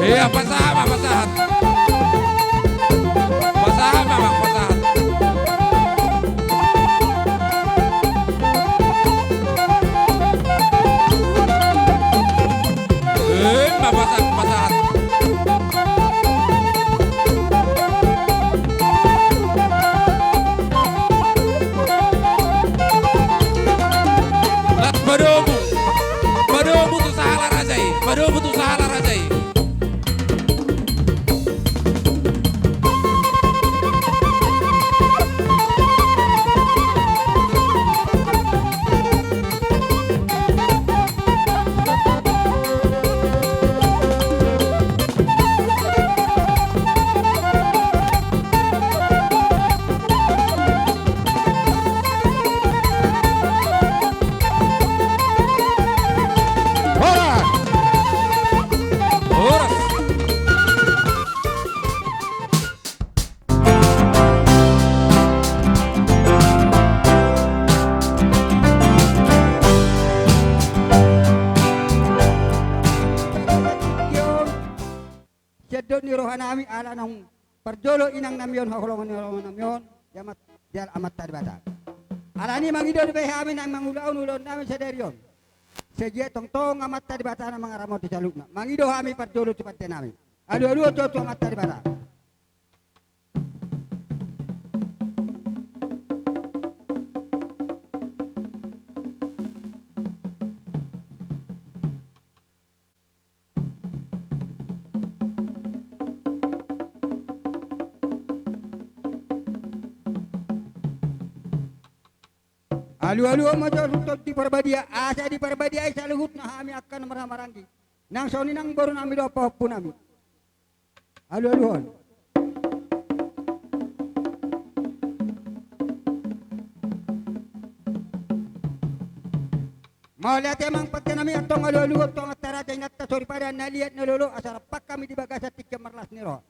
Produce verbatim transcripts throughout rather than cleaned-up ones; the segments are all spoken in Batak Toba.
Ia, pasahat ma, pasahat. Pasahat ma, Amang, pasahat. Ima, pasahat, pasahat. Las padomu. Padomu tu sahala raja i. Padomu tu sahala raja i. Horas! Horas! Sian dok ni rohanami ala naung parjolo inangnami on, haholongan ni rohanami on, di Amat-, di Amanta Debata. Alani i mangido dope hami naeng mangulahon ulaonnami sadari on. Sai anggiat tongtong Amanta Debata na mangaramoti saluhutna. Mangido hami parjolo tu pandenami. Alualuhon jo tu Amanta Debata. Alualuhon ma jo tu Tondi Parbadia, asa diparbadiai saluhutna hami angka na marhahamaranggi. Nang songon i nang borunami dohot pahompunami. Alualuhon. Mauliate amang pandenami, antong alualuhon tu amanta raja, inanta soripada, na liat na lolo, asa rap hami di bagasan tingki on marlas ni roha.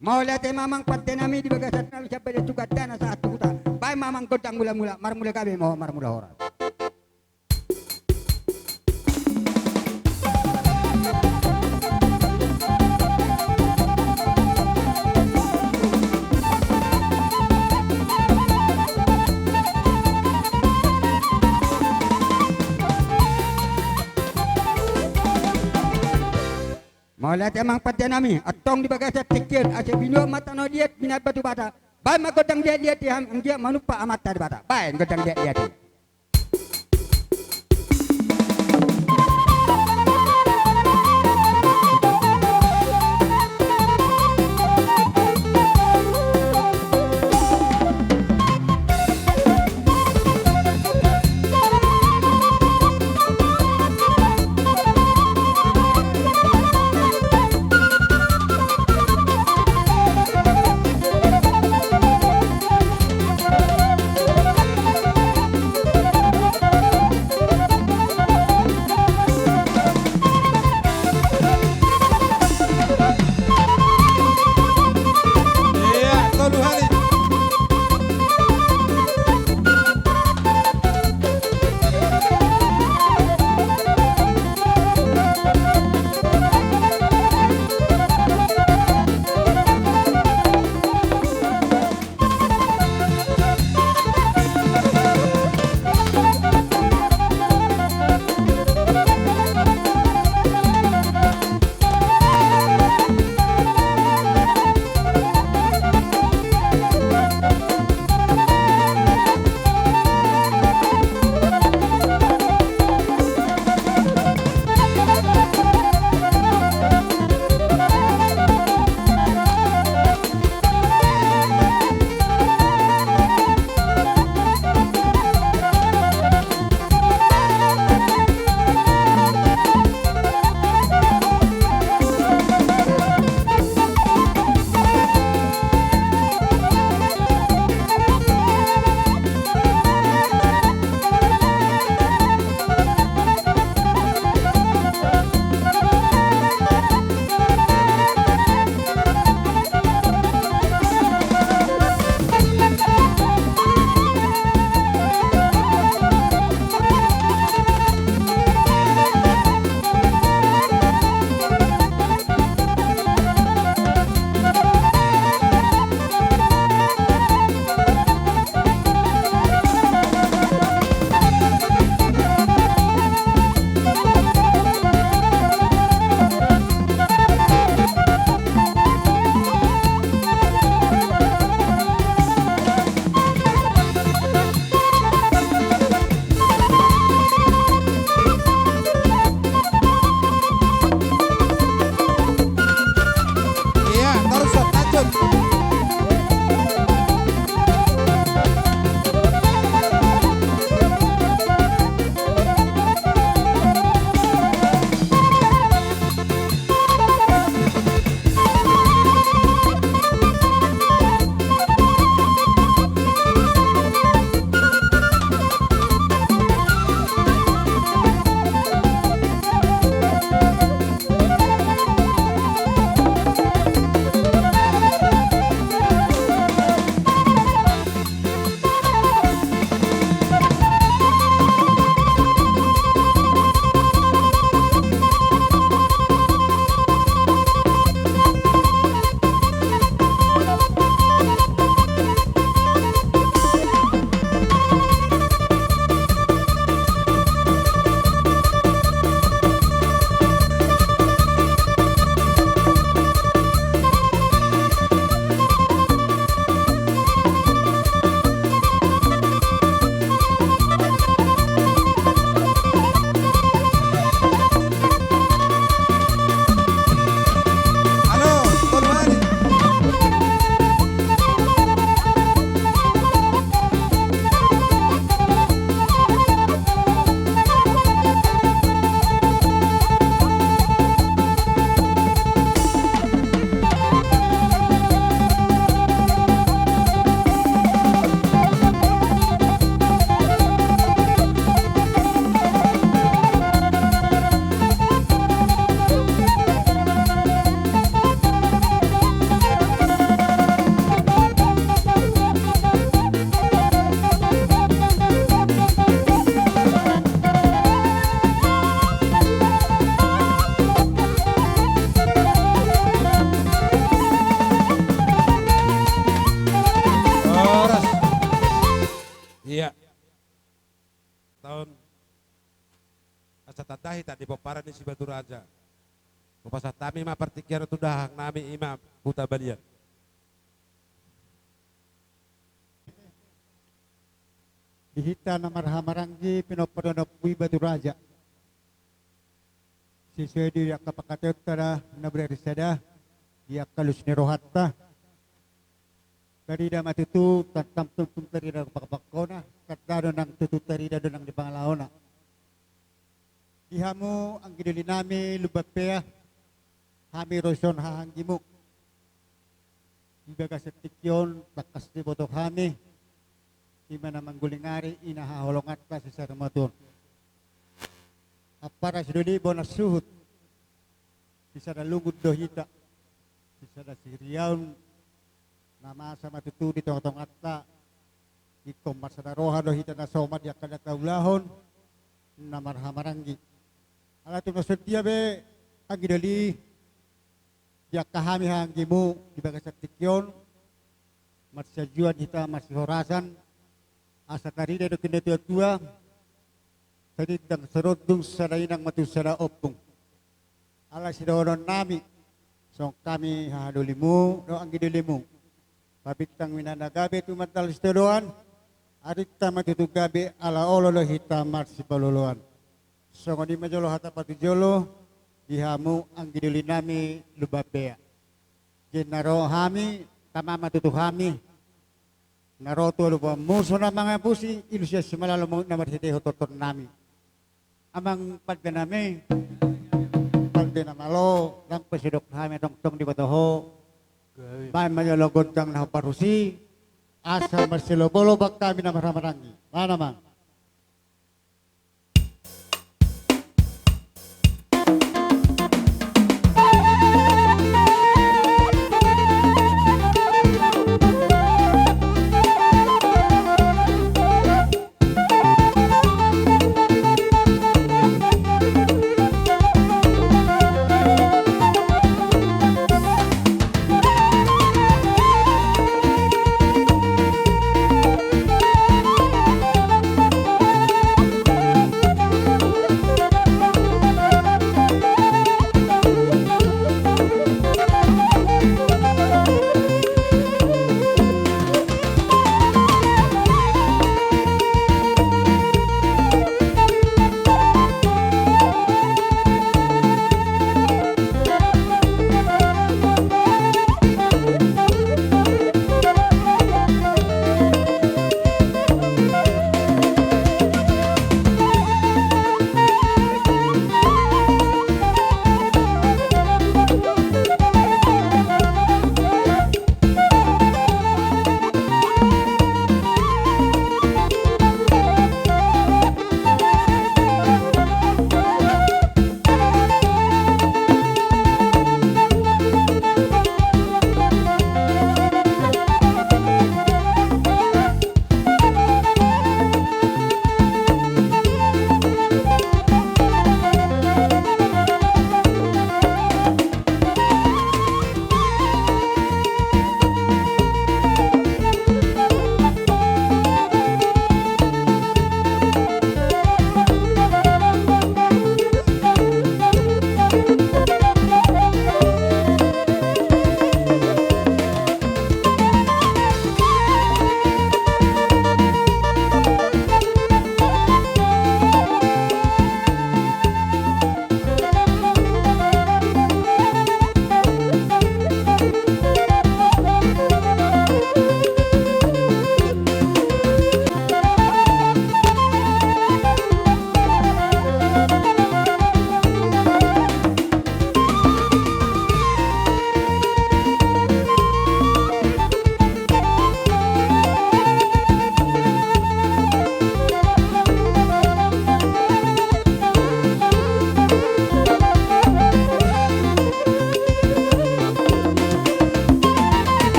Mauliate ma amang pandenami, di bagasan nami sian Badia tu Gandana sahat tu Kuta. Baen ma amang gondang mulamula, marmula gabe ma ho, marmula horas. Mauliate amang pandenami, antong di bagasan tingki on, asa binuat ma tano liat, binahen batu bata. Baen ma gondang liatliat di hami, anggiat manumpak Amanta Debata. Baen gondang liatliat i. tanda hita di pomparan ni si Batu Raja. Hupasahat hami ma partingkian on tu dahangnami, i ma Huta Balian. Di hita na marhahamaranggi pinompar ni ompu i Batu Raja. Sesuai di angka pangkataionta da na beraris sada, di angka alus ni rohanta. Tarida ma tutu, tantam tumtum tarida pangkapangkona, tanda do nang tutu tarida do nang di pangalahona. Di hamu anggi dolinami Lumban Pea, hami ro dison hahaanggimu. Di bagasan tingki on tangkas diboto hami, i ma na mangguling ari, i na haholonganta sisada matuon. Ampara sidoli bona suhut, sisada lungun do hita, sisada siriaon, na masa ma tutu di tongatonganta. Ingkon marsada roha do hita na somal di angka na taulahon, na marhahamaranggi. Alai tung na songon dia be anggi doli, di angka hami hahaanggimu di bagasan tingki on, marsianjuan hita marsihorasan, asa tarida do angka na tuatua, sada inang sada ompung, sada inang ma tutu sada ompung. Alai sidohononnami, songon hami hahadolimu dohot anggi dolimu, pabintang ma inna na gabe tumandangkon sitadoan, arinta ma tutu gabe ala olo do hita marsipaolooloan. Songon i ma jolo hata patujolo, di hamu anggi dolinami Lumban Pea. Jadi na ro hami, tama ma tutu hami, na ro tu alupanmu so na mangapusi, ilusian simalalo ma na marhitehon tortornami. Amang pandenami, pande na malo, ndang pe sai didok hami tongtong diboto ho. Baen ma jolo gondang na huparusi, asa marsiloba-loba hami na marhahamaranggi. Mana, Mang?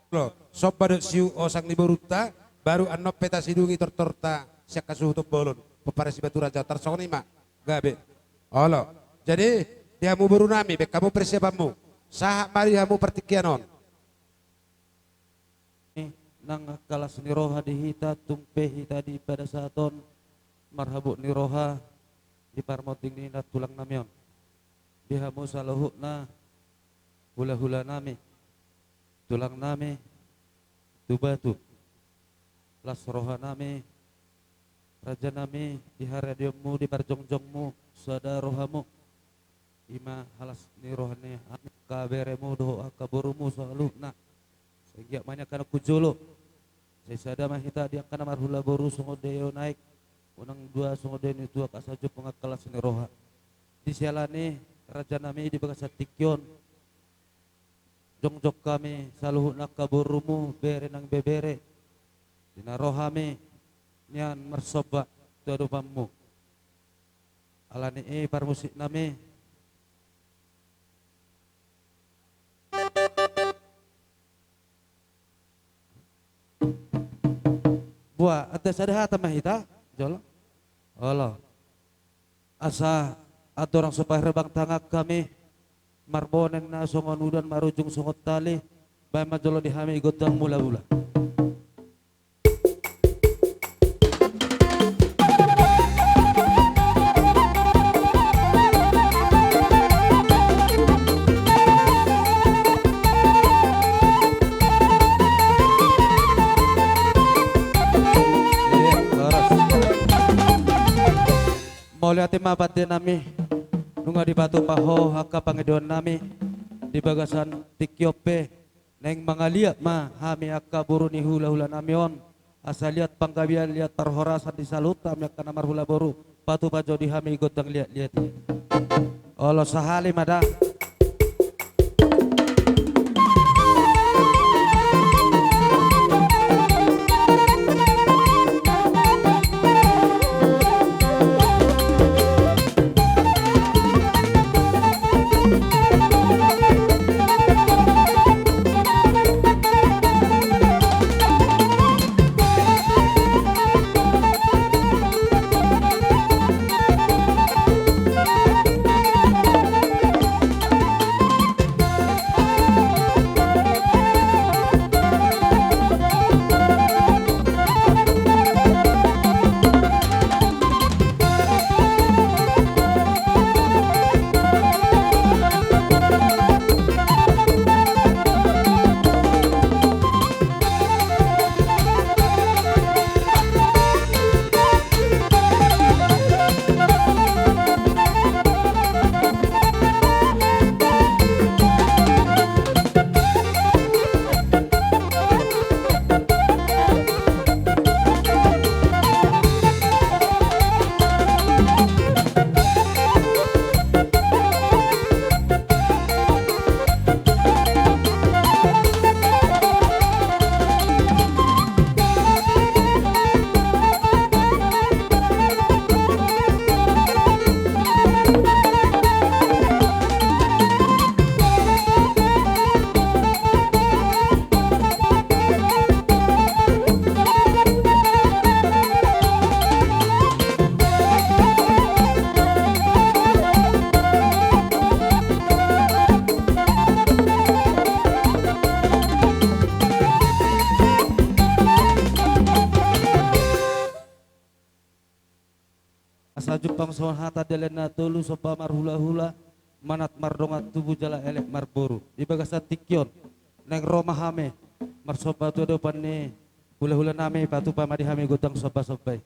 Olo, somba dohot siuhut osang ni borunta, baru annon pe tasidungi tortorta sian hasuhuton bolon, pomparan Sibaturajahon, tarsongon i ma. Gabe. Olo. Jadi, di hamu borunami, baen hamu persiapanmu. Sahat ma di hamu partingkian on. Nang angka las ni roha di hita, tung pe hita di pada saat on marhabot ni roha di parmonding ni nantulang nami on. Di hamu saluhutna, hula-hula nami, tulang nami, tu batu, las roha nami, raja nami, di haradionmu, di parjongjongmu, sada rohamu. I ma las ni roha ni angka beremu dohot angka borumu saluhutna. Sai giat ma nian angka na tu jolo. Sai sada ma hita di angka na marhula boru songon dia naek. Unang dua songon dia ni tuak asa jumpang angka las ni roha. Di siala ni i raja nami di bagasan tingki on. Jongjong hami saluhutna angka borumu, bere nang ibebere. Di na ro hami nian marsomba tu adopanmu. Ala ni i parmusik nami. Boha, antong sada hata ma hita, jolo. Olo. Asa andorang so paherbang tangan hami, marbonen na songon udan, marujung songon tali, baen ma jolo di hami gondang mula-mula. Mauliate ma pande nami, nunga dipatupa ho angka pangidoan nami di bagasan tingki on pe. Naeng mangaliat ma hami angka boru ni hula-hula nami on, asa liat panggabean, liat parhorasan di saluhut hami angka na marhula boru, patupa jo di hami gondang liat-liat i. Olo, sahali ma da. Asa jumpang songon hata ni dalen na tolu, somba marhula-hula, manat mardongan tubu jala elek marboru. Di bagasan tingki on, naeng ro ma hami marsomba tu adopan ni hula-hula nami, patupa ma di hami gondang somba-somba i.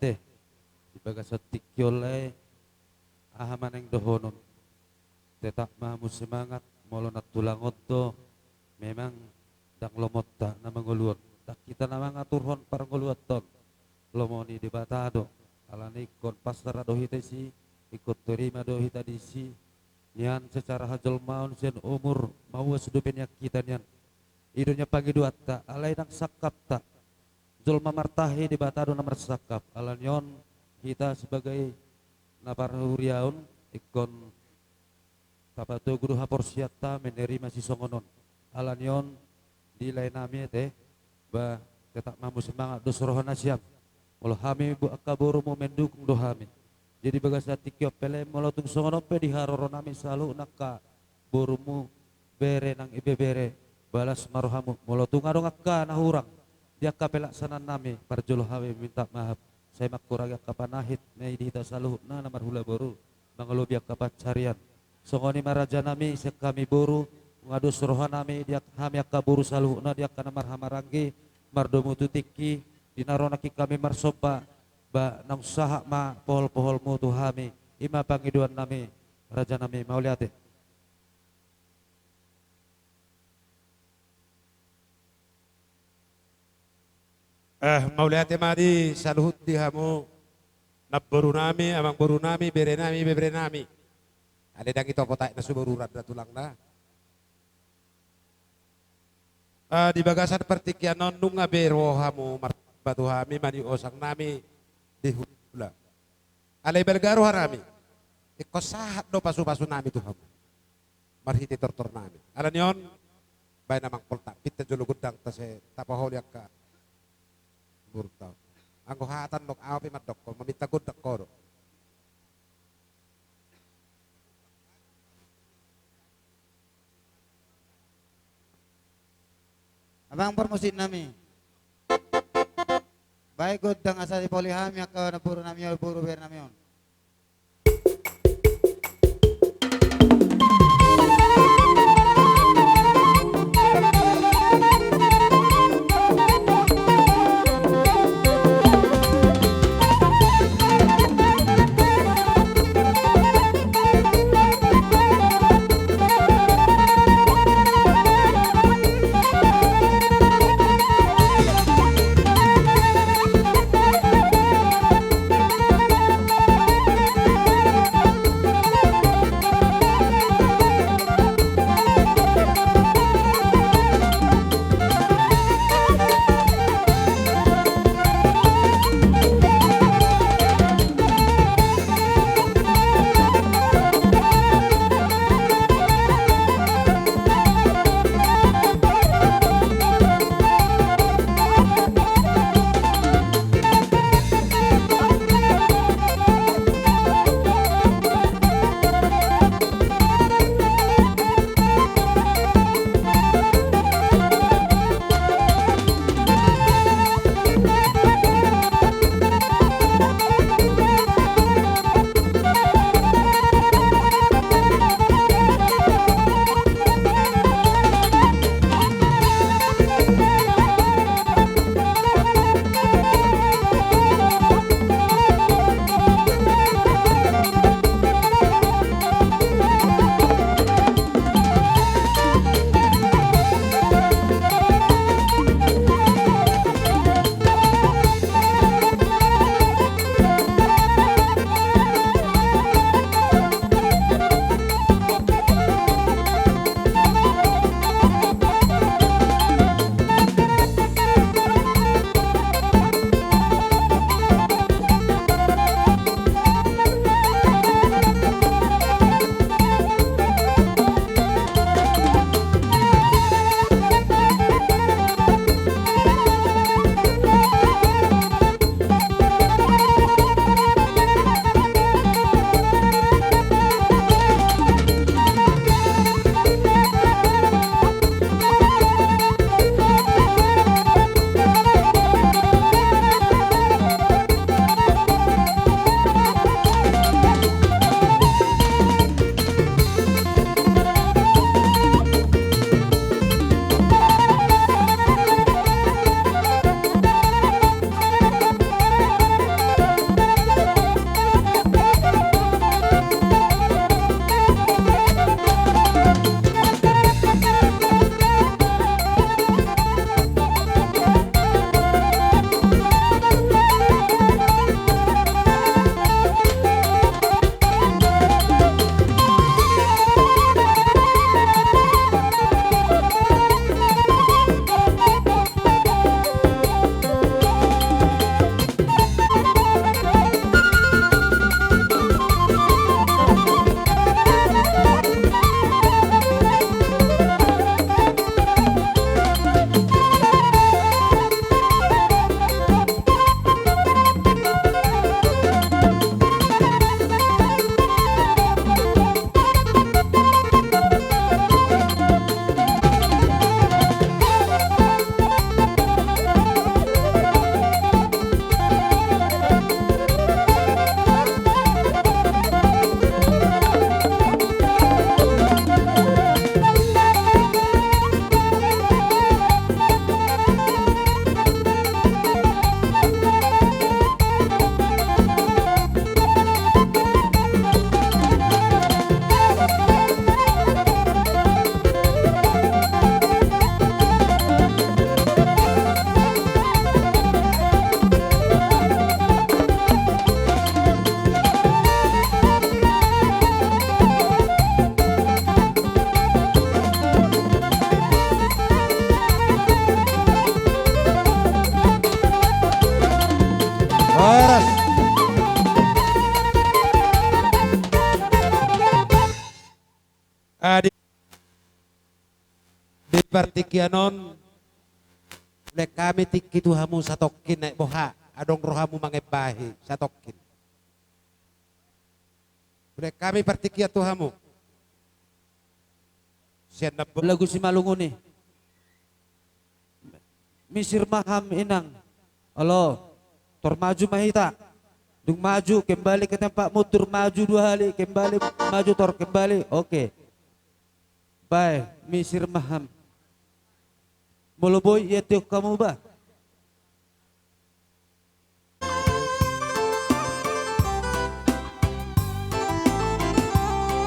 Te, di bagasan tingki on lae, aha ma naeng dohonon? Tetap ma hamu semangat, molo na tulang on do, memang ndang lomonta na mangolu on. Ndang hita na mangaturhon parngoluanta on. Lomo ni Debata do, alani ingkon pasara do hita disi, ingkon tarima do hita disi, nian secara hajolmaon sian umur mauas dope nian hita nian. I do nian pangidoanta, alai ndang sangkapta. Jolma martahi Debata do na marsangkap. Alani on hita sebagai na parhuriaon ingkon tapatogu do haporseaonta menerima sisongon on. Alani on di lae nami ate, ba tetap ma hamu semangat dos roha nasiam. Molo hami bo angka borumu mendukung do hami. Jadi bagasan tingki on pe lae molo tung songon on pe di haroro nami saluhutna angka borumu bere nang ibebere, balas ma rohamu. Molo tung adong angka na hurang di angka pelaksanaan nami, parjolo hami minta maaf. Sai mangkurangi angka panahit na i di hita saluhutna na marhula boru, mangalobi angka pansarian. Songon i ma raja nami, sian hami boru, nunga dos roha nami di ang-, hami angka boru saluhutna di angka na marhahamaranggi, mardomu tu tingki, di na ro nangkin hami marsomba, ba naung sahat ma pohol-poholmu tu hami, i ma pangidoan nami, raja nami, mauliate. Eh, mauliate ma di saluhut di hamu, namboru nami, amangboru nami, bere nami, ibebere nami. Alai ndang ito potaek na suboruran da tulang da. Eh, di bagasan partingkian on nunga be ro hamu martamba tu hami manjou osang nami di hulahula. Alai balga roha nami, ingkon sahat do pasupasu nami tu hamu marhite tortor nami. Alani on, baen amang pol tampinta jolo gondang ta sai tapaholi angka burta. Anggo hata ndok au pe mandokkon, maminta gondang ho do. Amang parmusik nami. Baen gondang asa dipaholi hami angka namboru nami on, boru bere nami on. Partingkian on, ulehon hami tingki tu hamu satongkin, naeng boha adong rohamu mangembahi satongkin. Ulehon hami partingkian tu hamu. Sian na bo- Lagu Simalungun i. Misir ma ham inang. Olo. Tor maju ma hita. Dung maju, kembali ke tempat, mundur, maju dua hali, kembali, maju, tor kembali. Oke. Bae, misir ma ham. Molo boi, ia tiok hamu ba.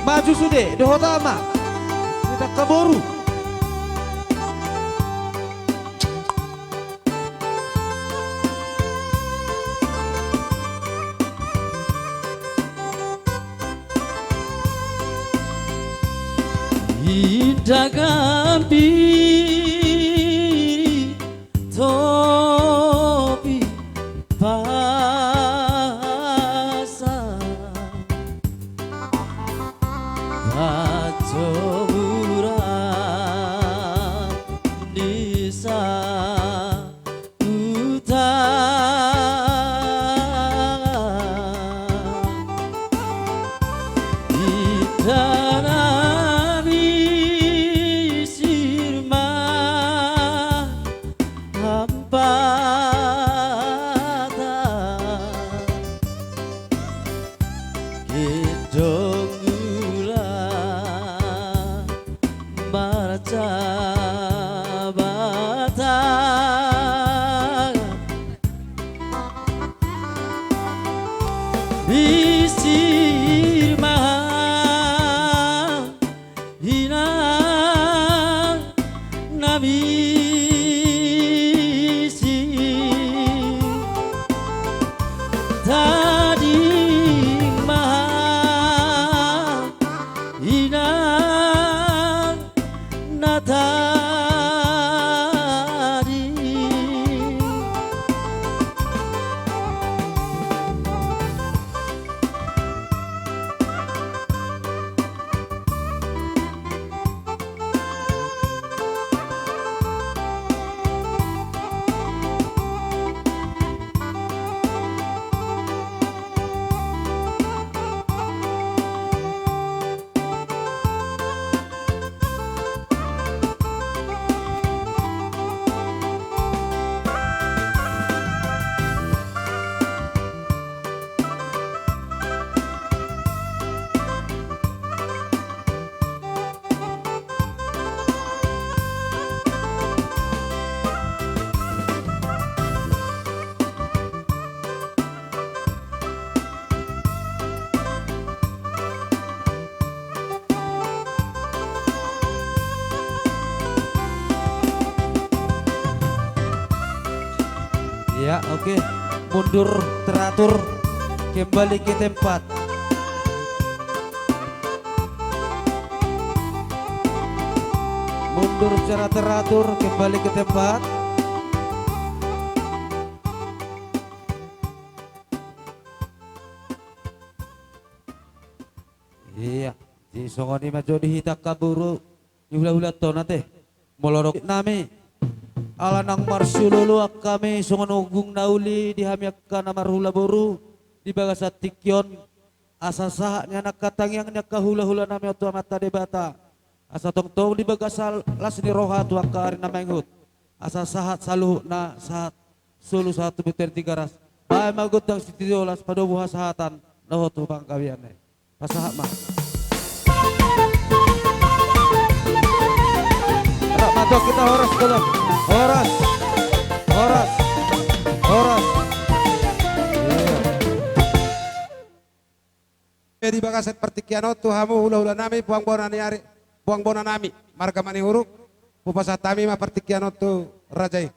Maju sude, dohot ama. Hita angka boru. Inda gambir topi pasang, tanjung murah ni sa- uta. Inda na misir ma hampata. Gedong ula marcabata. Misir ma inang na misir, tading ma inang na tading. Ya, oke. Mundur teratur, kembali ke tempat. Mundur secara teratur, kembali ke tempat. Iya, di songon i ma jo di hita angka boru, di hulahulanta on ate. Molo dok nami, ala naung marsiolooloan hami songon ogung na uli di hami angka na marhula boru, di bagasan tingki on, asa sahat ni angka tangiang ni angka hulahula nami on tu Amanta Debata. Asa tongtong di bagasan las ni roha tu angka ari na mangihut. Asa sahat saluhutna, sahat solu sahat tu bontean Tigaras. Baen ma gondang sititi olas, padomu hasahatan, dohot tu panggabean i. Pasahat ma. Rap ma tu hita, horas, tolong. Horas. Horas. Horas. Iya. Di bagasan partingkian on tu hamu hulahula nami, boan bona ni ari, boan bona nami marga Manihuruk, hupasahat hami ma partingkian on tu raja i.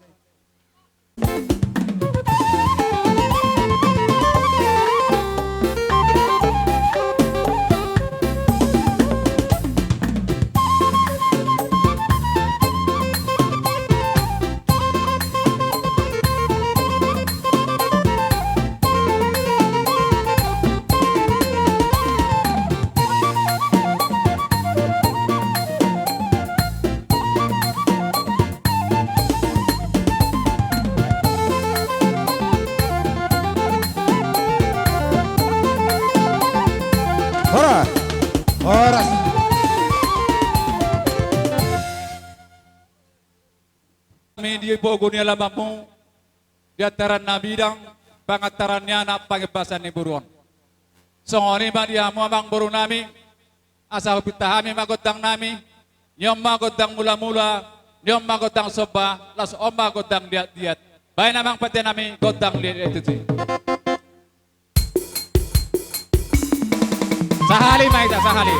Horas. Horas. Di pogu ni alamanmu, di antaran na bidang, pangantaran ni anak, pangibasan ni boru on. Songon i ma di hamu amang boru nami, asa hupinta hami ma gondang nami, ni on ma gondang mula-mula, ni on ma gondang somba, laos on ma gondang liat-liat. Baen amang pande nami gondang liat-liat tusi. Sahali ma hita, sahali.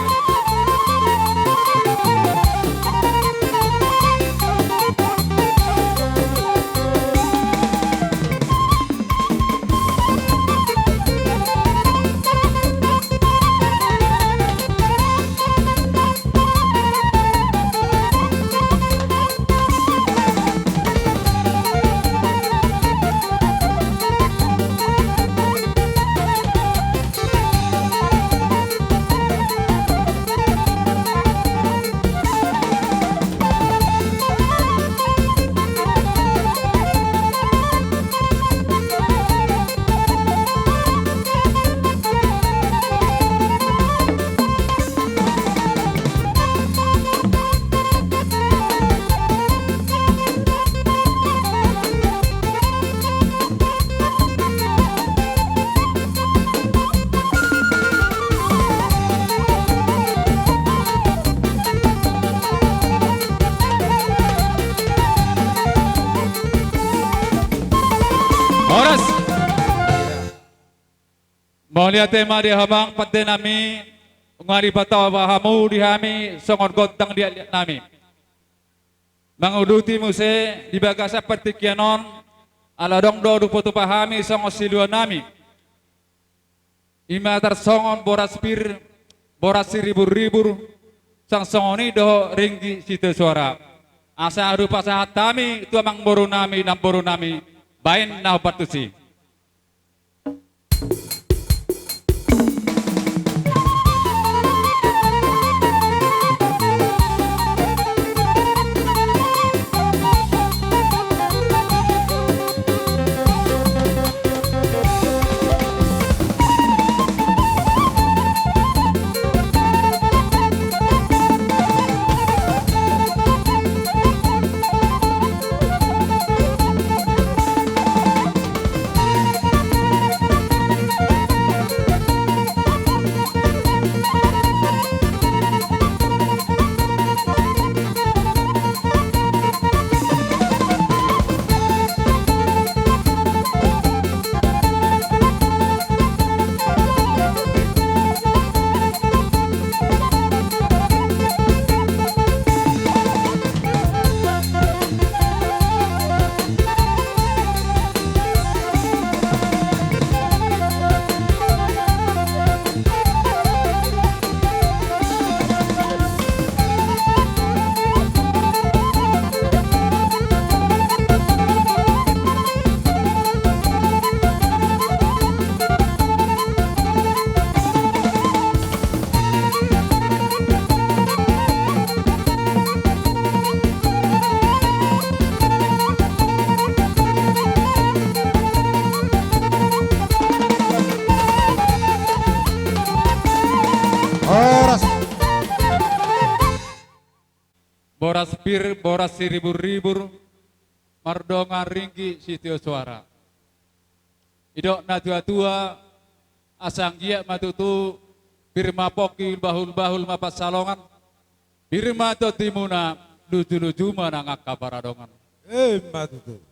Horas. Mauliate ma di hamu amang pande nami, nunga dipatau hamu di hami songon gondang liat-liat nami. Manguduti muse di bagasan partingkian on, ala adong do hupa-tupa hami songon silua nami. I ma tarsongon boras pir, boras siribur-ribur, sang songon i dohot ringgit sitio soara. Asa hupasahat hami tu amang boru nami, namboru nami, baen na hombar tusi. Horas. Boras pir, boras siribur-ribur, mardongan ringgit sitio soara. Didok natua-tua, asa anggiat ma tutu, pir ma pongki, bahul-bahul ma pansalongan, pir ma tondimuna, luju-luju ma nang angka paradongan. Emma tutu.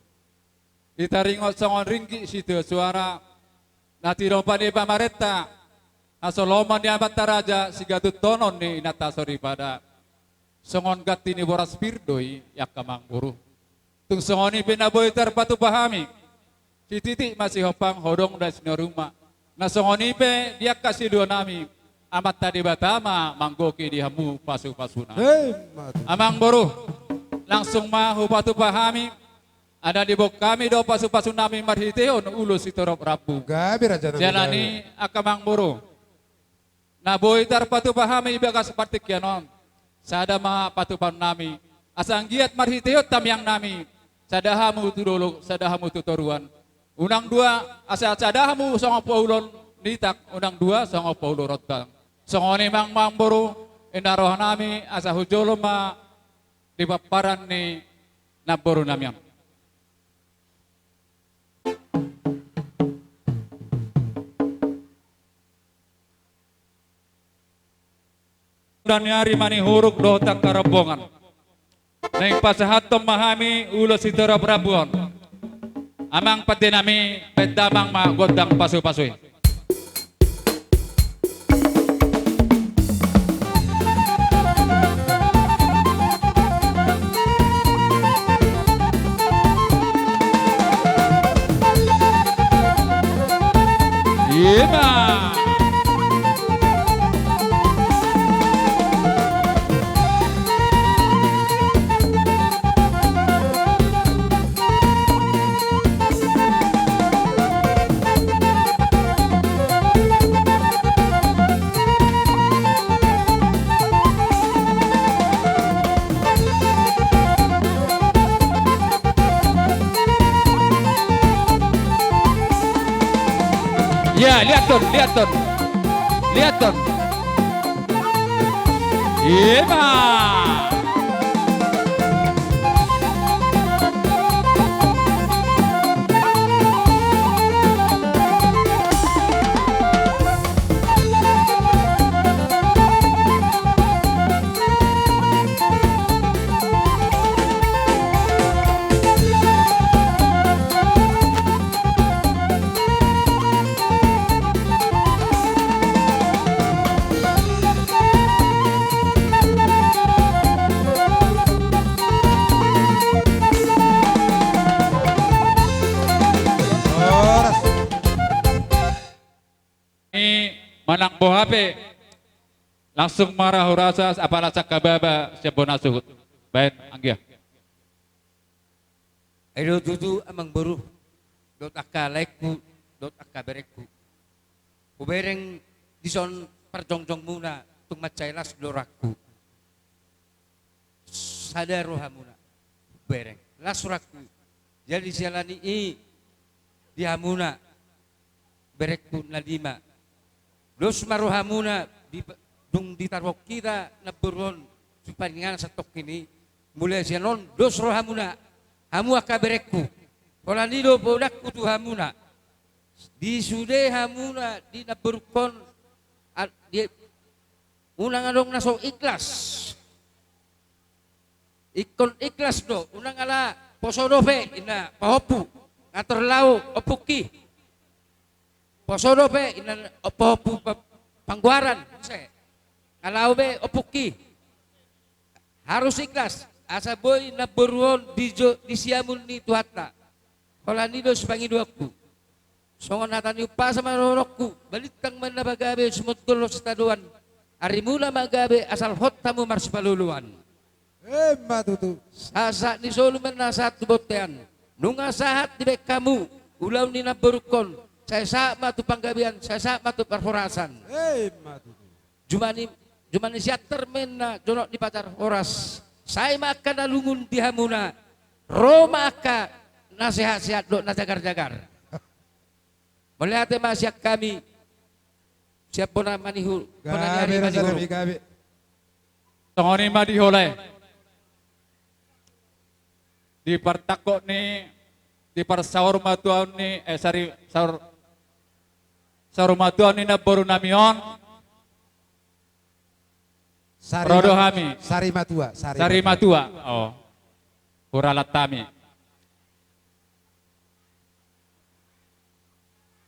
Ditaringot songon ringgit sitio soara, na tinompa ni pamarenta, hasoloman ni amanta raja, sigatuntonon ni inanta soripada. Songon ganti ni boras pir do i, angka amang boru. Tung songon i pe na boi tarpatupa hami, sititi masihompang, hodong do sinoruma. Na songon i pe di angka silua nami, Amanta Debata ma manggohi di hamu pasu-pasuna. Emma tutu. Amang boru, langsung ma hupatupa hami, ala diboan hami do pasu-pasu nami marhitehon ulos sitorop rambu. Gabe raja nami. Jala gabe. Ni angka amang boru, na boi tarpatupa hami di bagas partingkian on, sada ma patupaon nami, asa anggiat marhitehon tangiang nami, sada hamu tu dolok, sada hamu tu toruan. Unang dua, asa sada hamu songon paulon nitak, unang dua songon paulon rondang. Songon i ma amang boru, ninna rohanami asa hujolo ma di pomparan ni namboru nami on. Daniari Manihuruk dohot angka rombongan. Naeng pasahathon ma hami ulos sitorop rambu on. Amang pande nami, baen damang ma gondang pasupasu i. Ima. Ya, liathon, liathon. Liathon. Ima. Horas. Ni manang boha pe, langsung ma ra hurasa apala sangkababa sian bona suhut. Baen anggia. Ai do tutu amang boru, dohot angka laengku, dohot angka berengku. Hubereng dison parjongjongmuna tung mansai las do rohangku. Sada rohamuna, bereng. Las rohangku. Jadi siala ni i di hamuna, berengku na lima. Dos ma rohamuna di, dung ditaruhon hita namboru on tu paninganan satongkin i, mulai sian on dos rohamuna, hamu angka berengku. Holan i do podanku tu hamuna. Di sude hamuna di namborungkon, a-, di, unang adong na so ikhlas. Ingkon ikhlas do, unang ala poso dope, inna pahompu, ngator laho ompungki. Poso dope, inna pahompu pa-, panggoaran, muse. Nga laho be ompungki. Harus ikhlas, asa boi namboru on di jo-, di siamun ni Tuhanta. Holan i do sipangidoanku. Songon hata ni umpasa ma dohononku, balintang ma na pagabe sumondolhon sitadoan. Arimuna ma gabe asal hot hamu marsipaluluan. Emma tutu. Sahat ni solu ma na sahat tu bontean. Nunga sahat dibaen hamu ulaon ni namborungkon. Sai sahat ma tu panggabean, sai sahat ma tu parhorasan. Emma tutu. Jumani, jumani siantar ma na jonok ni patar horas. Sai ma angka na lungun di hamuna. Ro ma angka na sehat-sehat dohot na jagar-jagar. Mauliate ma sian hami, sian bona Manihu-, bona ni ari Manihuruk. Gabe, gabe. Songon i ma di holan. Di partangkok ni, di parsaurmatuaon ni, eh, sari, saur-, saurmatuaon ni namboru nami on. Sari ro do ma-, hami. Sari matua, sari matua. Sari matua. Oh. Huralat hami.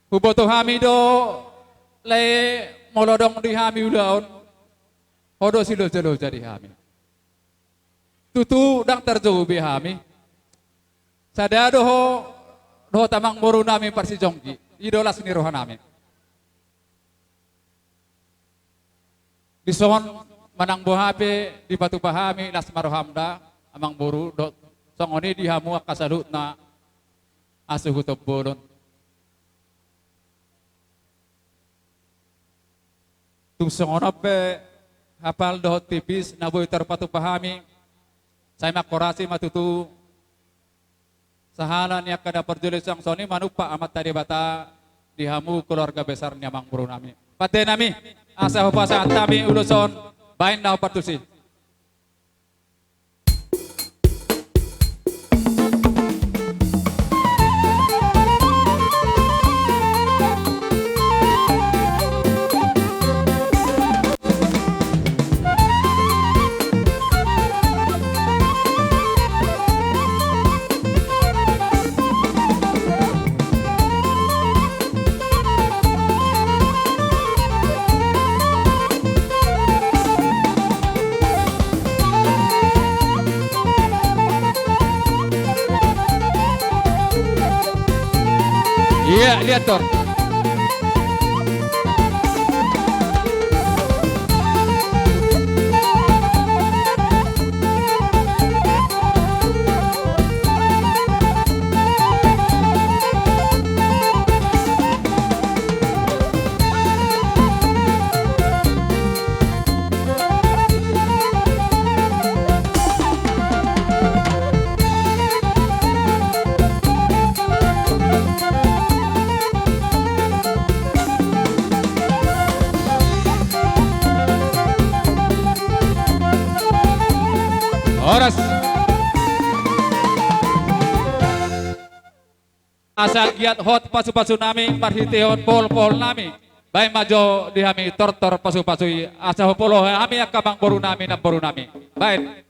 Huboto hami do, lae, molo adong di hami ulaon, ho do siloja-loja di hami. Tutu ndang tarjou be hami. Sada do ho, dohot amang boru nami parsijonggi, i do las ni roha nami. Dison manang boha pe dipatupa hami las ma roham da, amang boru, dohot songon i di hamu angka saluhutna asuhuton bolon. Tung songon on pe hapal dohot tipis na boi tarpatupa hami, sai manghorasi ma tutu. Sahala ni angka na parjolo, songon i manumpak Amanta Debata di hamu keluarga besar ni amang boru nami. Pande nami. asa hupasahat hami ulos on, baen na hombar tusi. Ia, lihat tuh. Horas. Asa giat hot pasupasu nami marhitehon pohol-pohol nami. Baen ma jo di hami tortor pasupasu i, asa hupolohon hami angka amangboru nami, namboru nami. Baen.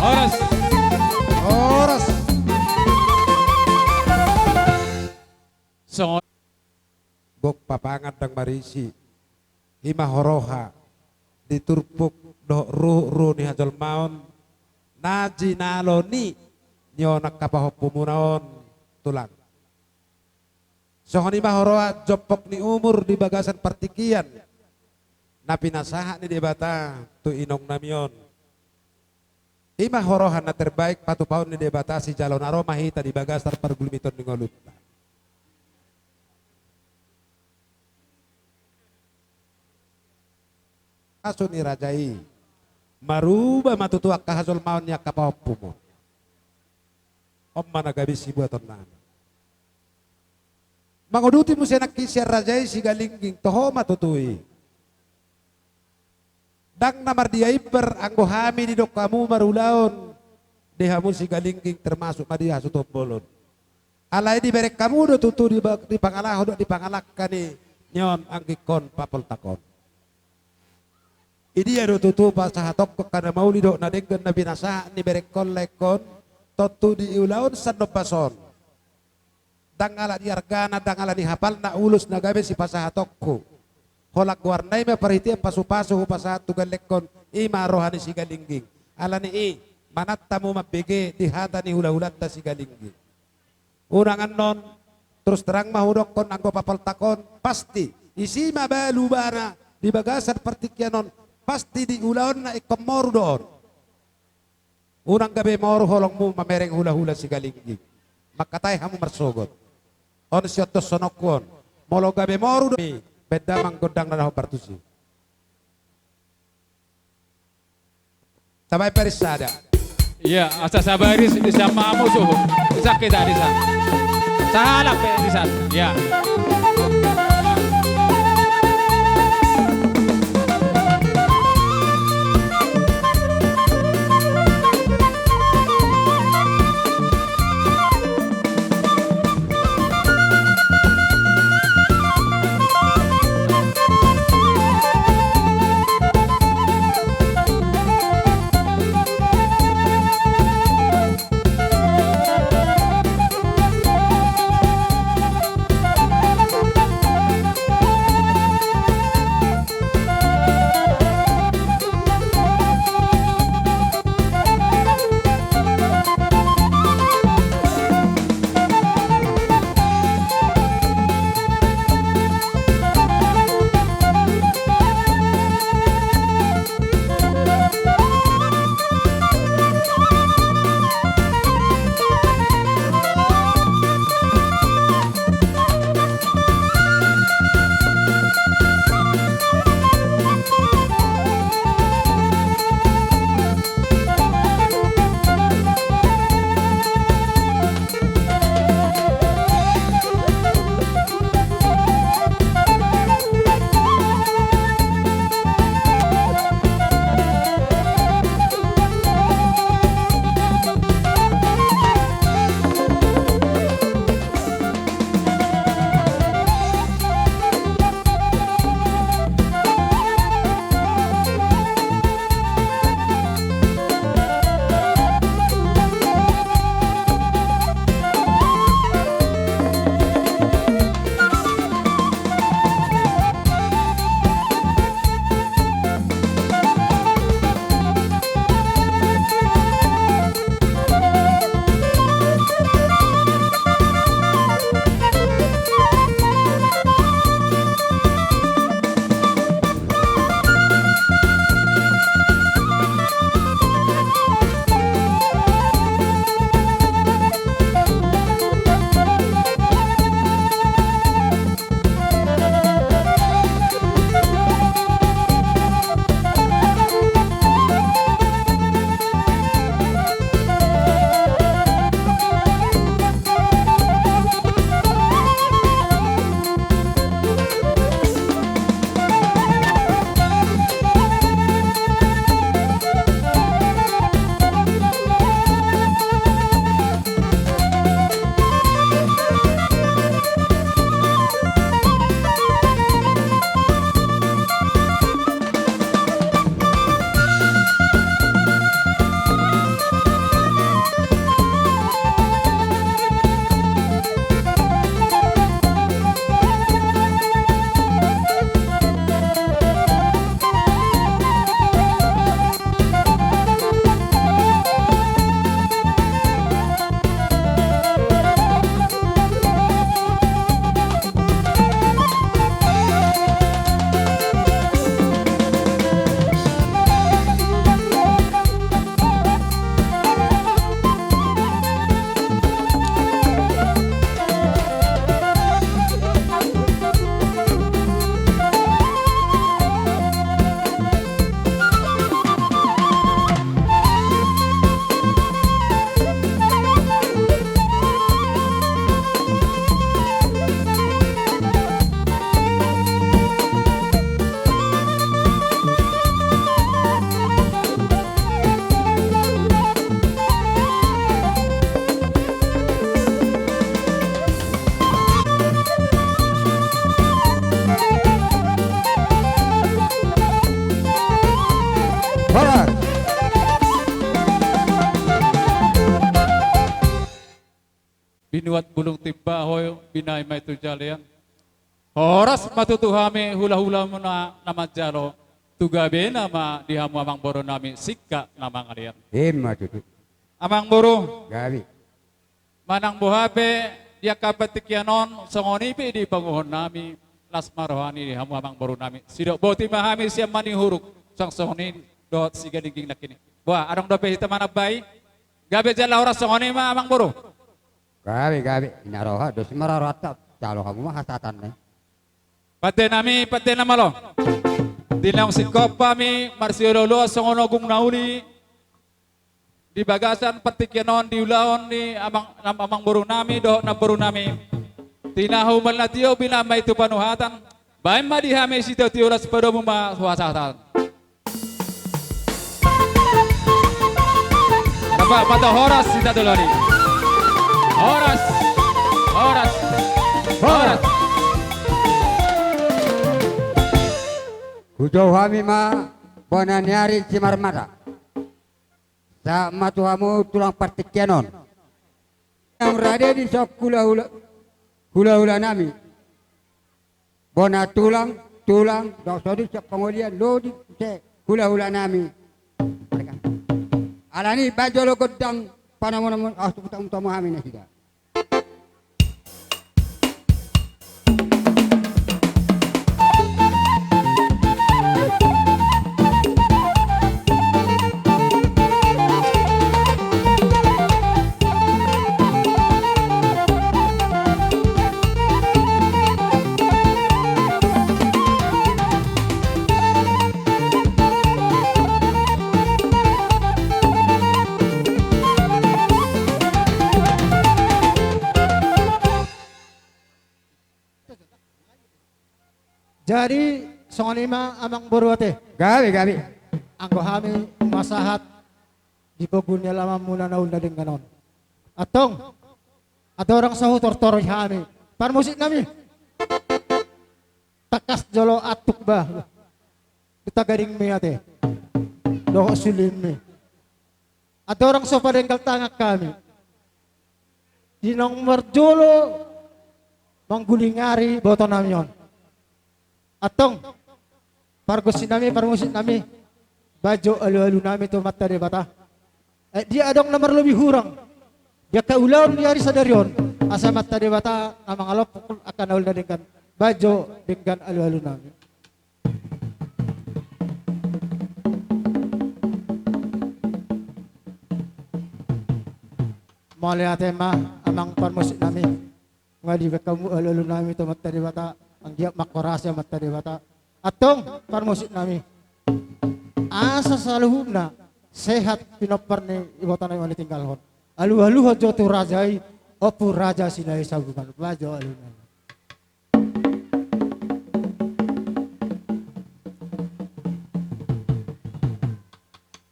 Horas. Horas. Songon. Gok papangan ndang marisi. I ma huroha di turpuk dohot ruhutruhut ni hajolmaon na jinalo ni, ni on angka pahompumuna on, Tulang. Songon i ma huroha jompok ni umur di bagasan partingkian na pinasahat ni Debata tu inong nami on. I ma huroha na terbaik patupaon ni Debata, sijalo na ro ma hita di bagasan pargulmiton ni ngolunta. Asu ni raja i maruba ma tutu angka hajolmaon ni angka pahompum on. On ma na gabe sibuaton nami. Manguduti muse nangkin sian raja i Sigalingging, toho ma tutu i. Ndang na mardia imbar anggo hami didok hamu marulaon di hamu Sigalingging, termasuk ma di hasuhuton bolon. Alai dibereng hamu do tutu di ba-, di pangalaho dohot di pangalangka ni, ni on anggingkon papoltak on. Idia do tutu pasahatonku angka na mauli dohot na denggan na binasahat ni berengkon laengkon, tontu di ulaon sandok bason. Ndang ala ni argana, ndang ala ni hapalna ulos na gabe sipasahatonku. Holan goarna i ma parhitean pasupasu hupasahat tu gellengkon, i ma roha ni Sigalingging. Ala ni i, manat hamu mambege di hata ni hulahulanta Sigalingging. Unang annon, terus terang ma hudokkon anggo papaltak on, pasti, isi ma balu ibana di bagasan partingkian on, pasti di ulaonna ingkon moru do on. Unang gabe moru holongmu mamereng hulahula Sigalingging. Mangkatai hamu marsogot. On sihothosononku on. Molo gabe moru do i, baen damang gondang na hombar tusi. Tabaen baris sada. Ia, asa sabaris di sama musuh. Sakit tak di sana. Salah pe di sana. Ia. Horas. Binuat bulung timbaho, binahen ma i tu jalean. Horas ma tutu hami hulahulamuna na manjalo, tu gabena ma di hamu amangboru nami singkat na mangalean. Ima tutu. Amangboru. Gabe. Manang boha pe di angka partingkian on, songon i pe di panguhum nami, las ma roha ni hamu amangboru nami. Sidok boti ma hami sian Manihuruk, songon i dohot Sigalingging nangkin i. Boha, adong dope hita manambai? Gabe jala horas, songon i ma amangboru. Gabe, gabe, ina roha, dos ma rohanta, jalo hamu ma hasahatan na i. Pande nami, pande na malo. Di naung singkop hami marsiolooloan songon ogung na uli di bagasan partingkian on, di ulaon ni amang, nam-, amangboru nami dohot namboru nami. Tinahu mali na tio, binahen ma i tu panuhatan. Bahen ma di hami sitiotio, las padomu ma tu hasahatan. Rap ma tu horas, hita dolani. Horas. Horas. Horas. Hujou hami ma bona ni ari Simarmata. Sahat ma tu hamu tulang partingkian on. Naung rade dison hulahula, hulahula nami. Bona tulang, tulang, dohot songon i sian pangolian, lodi, muse hulahula nami. Alani bahen jolo gondang panomunomu, ahu tu hutamu tamu hami nasida. Jadi songon i ma amangboru ate. Gabe, gabe. Anggo hami masahat di pogu ni alamanmuna na uli na denggan on. Antong, andorang so hutortor hami, parmusik nami. Tangkas jolo antuk bah. Di tagadingmi ate. Dohot sulingmi. Andorang so padenggal tangan hami. Di naung marjolo manggulingari iboto nami on. Antong, pargonsi nami, parmusik nami, bahen jo alualu nami tu Amanta Debata. Eh, dia adong na marlobi hurang di angka ulaon di ari sadari on, asa Amanta Debata na mangalompok angka na uli na denggan, bahen jo denggan alualu nami. Mauliate ma amang parmusik nami. Nga dibahen hamu alualu nami tu Amanta Debata, anggiat manghorasi Amanta Debata. Antong parmusik nami, asa saluhutna sehat pinompar ni iboto nami on na tinggal on. Alualuhon jo tu raja i, Ompu Raja Silahisabungan. Bahen jo alualu nami.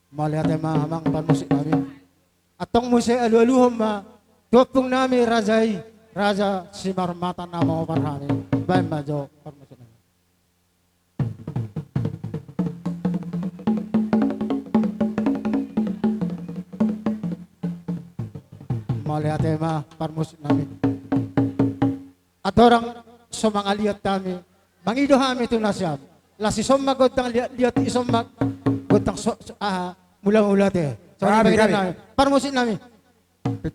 Mauliate ma amang parmusik nami. Antong muse alualuhon ma tu ompung nami raja i, Raja Simarmata na mangopar hami. Bahen ma jo parmusik nami. Mauliate ma parmusik nami. Andorang so mangaliat hami, mangido hami tu nasiam. Laos dison ma gondang liatliat, dison ma gondang so, so, aha, mulamula ate. Songon i ma pangidoan nami. Parmusik nami.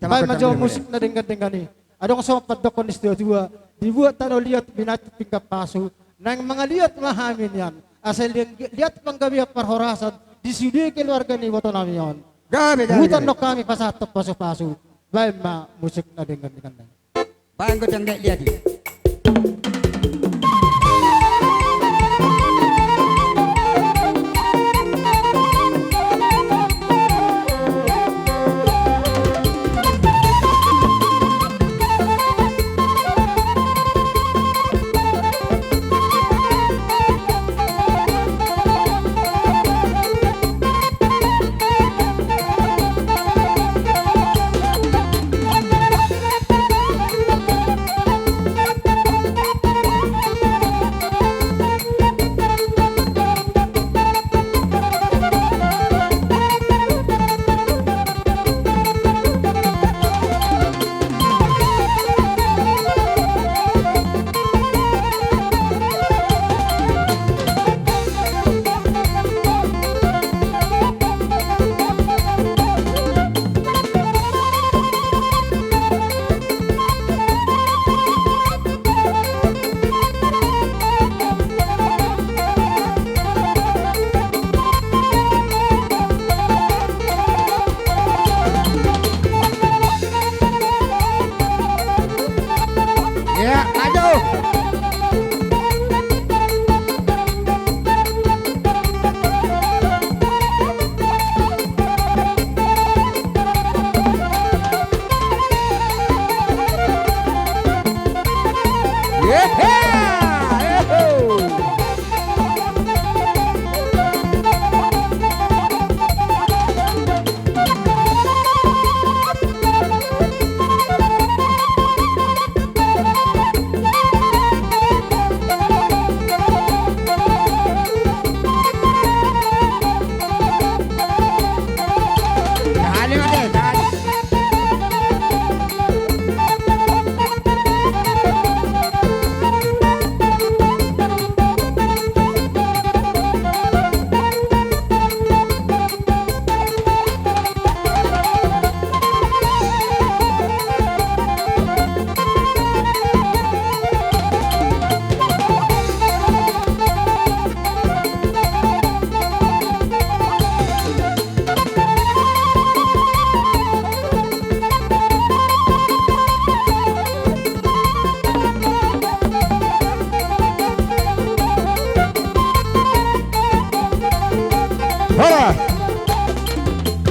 Bahen ma jo musik na denggan-denggan i. Adong songon pandokhon ni situatua, dibuat tano liat, binahen pinggan pasu, naeng mangaliat ma hami nian. Asa liat, liat panggabean parhorasan di sude keluarga ni iboto nami on. Gabe, gabe, gabe. Hutanhon hami pasahathon pasupasu. Bahen ma musik na denggan-denggan nai. Bahen gondang liat-liat i.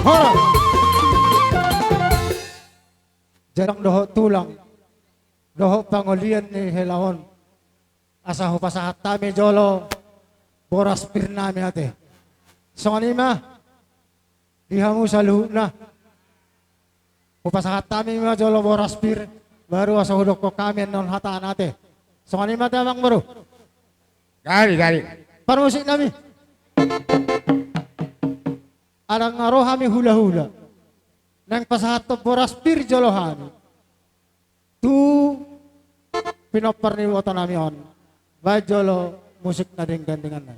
Hora. Jadang dohot tulang, dohot pangolian ni hela on. Asa hupasahat hami jolo boras pir nami ate. Songon i ma di hamu saluhutna. Hupasahat hami ma jolo boras pir, baru asa hudokkon hami annon hatana ate. Songon i ma ate amang boru. Gari, gari. Parmusik nami. Adong na ro hami hula-hula. Naeng pasahathon boras pir jolo hami. Tu pinompar ni iboto nami on. Baen jolo musik na denggan-denggan na.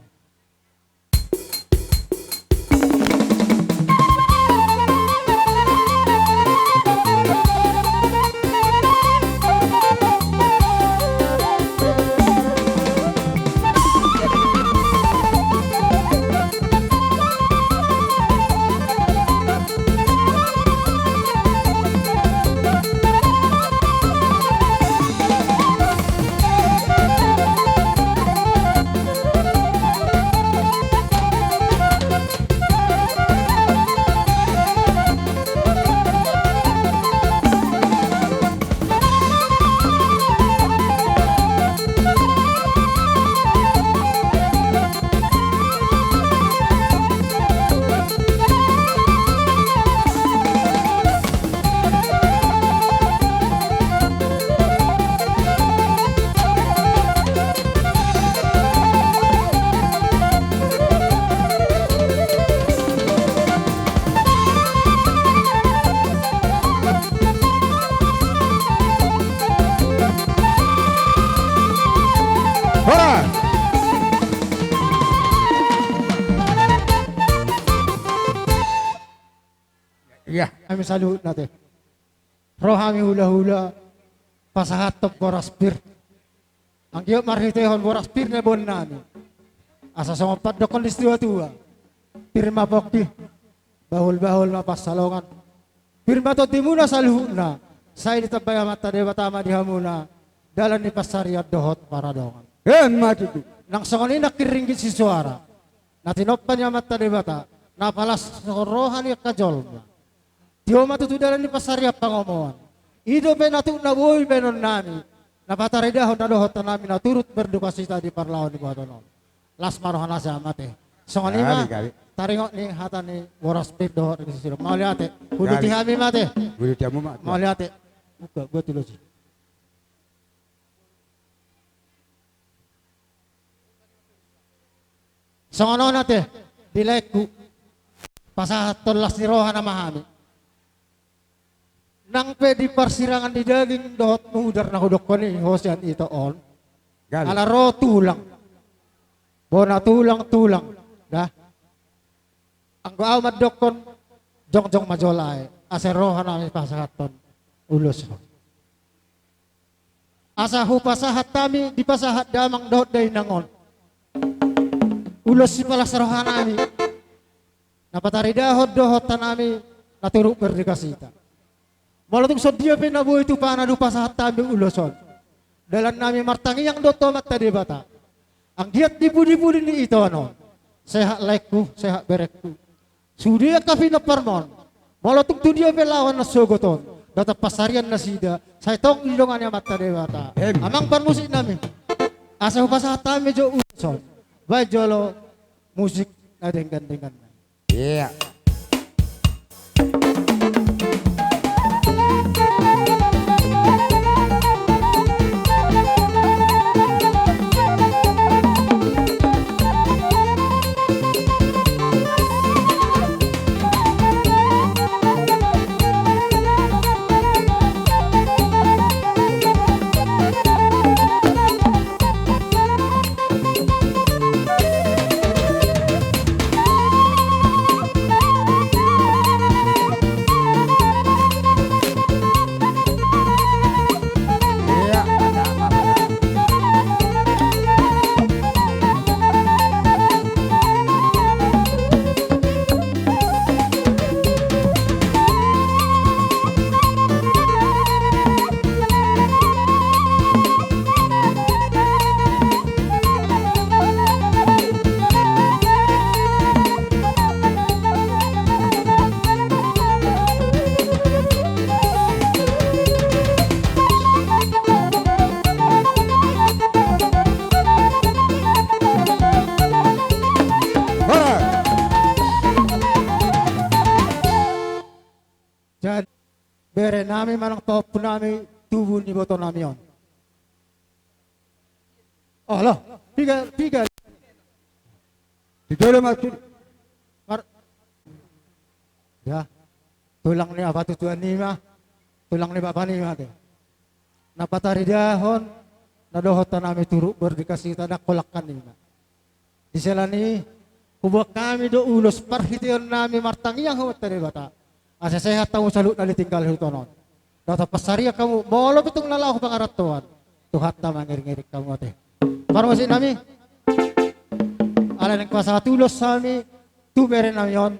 Hora. Ia. Hami saluhutna ate. Ro hami hula-hula pasahathon boras pir. Anggiat marhitehon boras pir na boan nami. Asa songon pandokkon ni situa-tua. Pir ma pongki, bahul-bahul ma pansalongan. Pir ma tondimuna saluhutna. Sai ditambai Amanta Debata ma di hamuna dalan ni pansarian dohot paradongan. Emma tutu. Nang songon i nangkin ringgit sisoara na tinompa ni Amanta Debata, na palas songon roha ni angka jolma. Tio ma tutu dalan ni pansarian pangomoan. I dope na tuk na boi baenon nami, na pataridahon na dohot nami na turut berdukacita di parlaho ni buaton on. Las ma roha nasa ma ate. Songon i ma. Kali, kali. Taringot ni hata ni boras pir dohot ni sisiro. Mauliate. Uduti hami ma ate. Uduti hamu ma ate. Mauliate. Buka, buat ulos i. Songon on ate, di laengku, pasahathon las ni roha nama hami. Nang pe di parsirangan ni daging dohot mudar na hudokkon i ho sian ito on. Galo. Ala ro tulang. Bona tulang, tulang. Dah. Anggo au mandokkon, jongjong ma jolo ae. Asa roha nami pasahathon ulos. Asa hupasahat hami, dipasahat damang dohot dainang on. Ulos sipalas roha nami. Na pataridahon dohot hami, na turut berdukacita. Molo tung songon dia pe na boi tupana dipasahat hami ulos on. Dalan nami martangiang do tu Amanta Debata. Anggiat di pudi-pudi ni ito on. Sehat laengku, sehat berengku. Sude angka pinomparmon. Molo tung tu dia pe laho na sogot on, ndang tong pansarian nasida, sai tong didongani Amanta Debata. Em. Amang parmusik nami. Asa hupasahat hami jo ulos on. Baen jolo musik na denggan-denggan. Iya. bere nami manang pahompu nami tubu ni iboto nami on. Olo, piga, piga. Di jolo ma tu-, mar-, ya, tulang ni apa tu tuan nima, tulang ni bapa nima te. Na pataridahon, na dohot hata nami turut berdikasih tanda kolakkan nima. Di sela ni, huboan hami do ulos parhiteon nami martangiang huta Debata. Asa sehat hamu saluhutna di tinggal huta on. Dohot pansarian hamu, molo pe tung na laho pangarantoan. Tuhanta mangiring-iring hamu ate. Parmusik nami. Alai naeng pasahat ulos hami, tu bere nami on,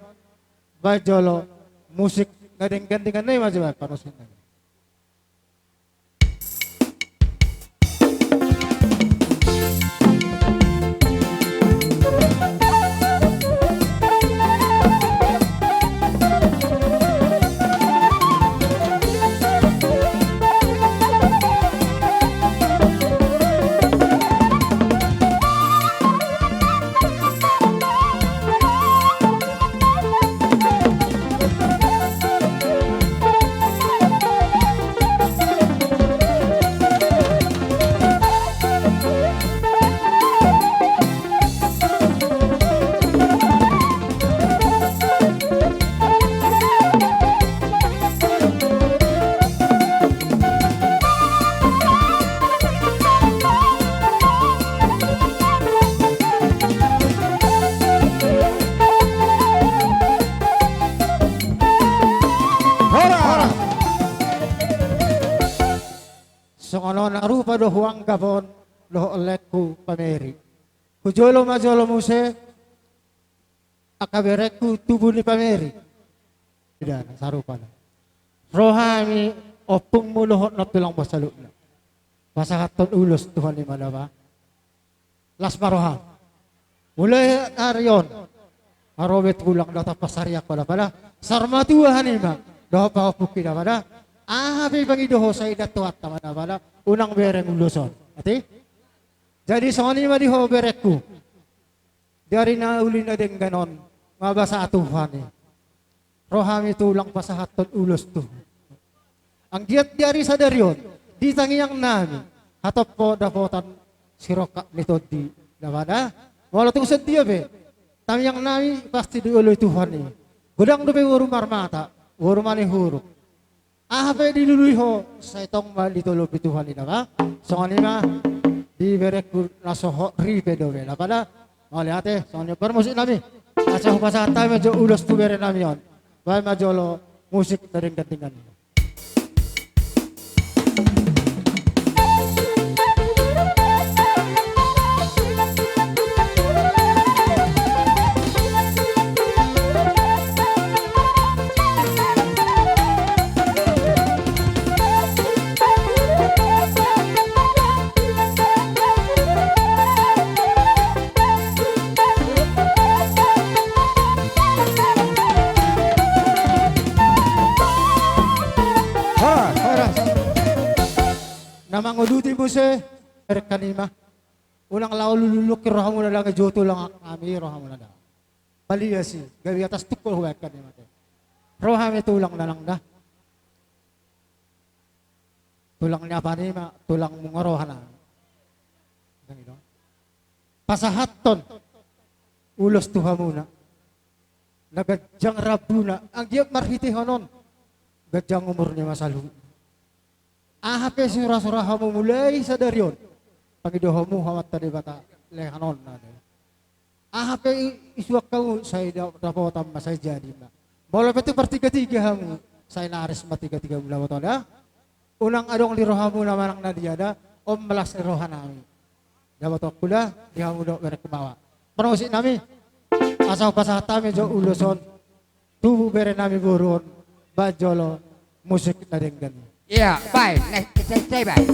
baen jolo, musik, na denggan-denggan nai ma jo baen parmusik nami. Horas! Songon on na rupa do huanggap on dohot lengku pameri. Hujolo ma jolo muse, angka berengku tubu ni pameri. Ida, sarupa na. Ro hami ompungmu dohot na tulang boan saluhutna. Pasahathon ulos tu ho nima da ba. Las ma roham. Mulai ari on. Ro be tulang dohot pansarian ho da ba da. Saur matua hanima. Dohot pahompungki da ba da. Aha pe pangido ho sai da tohanta ma da ba da. Unang bereng ulos on. Ate? Jadi songon i ma di ho berengku. Di ari na uli na denggan on, nga basa Tuhan i. Ro hami tulang pasahathon ulos tu. Anggiat di ari sadari on, di tangiang nami, hatop ho dapotan sirongkap ni tondi, da ba da. Molo tung songon dia pe, tangiang nami pasti dioloi Tuhan i. Godang dope boru marmata, boru manihuruk. Aha pe dilului ho, sai tong ma ditolopi Tuhan i da ba. Songon i ma, di berengku na so hot ripe dope da ba da. Mauliate, songon i parmusik nami. Asa hupasahat hami jo ulos tu bere nami on. Baen ma jolo musik na denggan-denggan. Horas. Horas. Na manguduti muse, bereng hanima. Unang laho lululungki rohamuna, dang i jo tulang hami rohamuna da. Palias i, gabe atas tungkol hubaen hanima te. Ro hami tulang nanang da. Tulang ni apa nima, tulang muna roha nami. Pasahathon ulos tu hamuna. Na ganjang rambuna, anggiat marhitehon on. Ganjang umur nima saluhutna. Aha pe sura-sura hamu mulai sadari on. Pangido hamu Amanta Debata lehonon na. Aha pe i-, isuan hamu sai da-, dapotan ma sai jadi ma. Molo pe tu partiga-tiga hamu, sai nares ma tiga-tiga muna boto da. Unang adong di rohamuna manang na dia da, on ma las ni roha nami. Dapotonku da, di hamu dohot berengku baoa. Parmusik nami, asa hupasahat hami jo ulos on. Tubu bere nami boru on, baen jolo musik na denggan. Iya, baen, na, na, na, baen.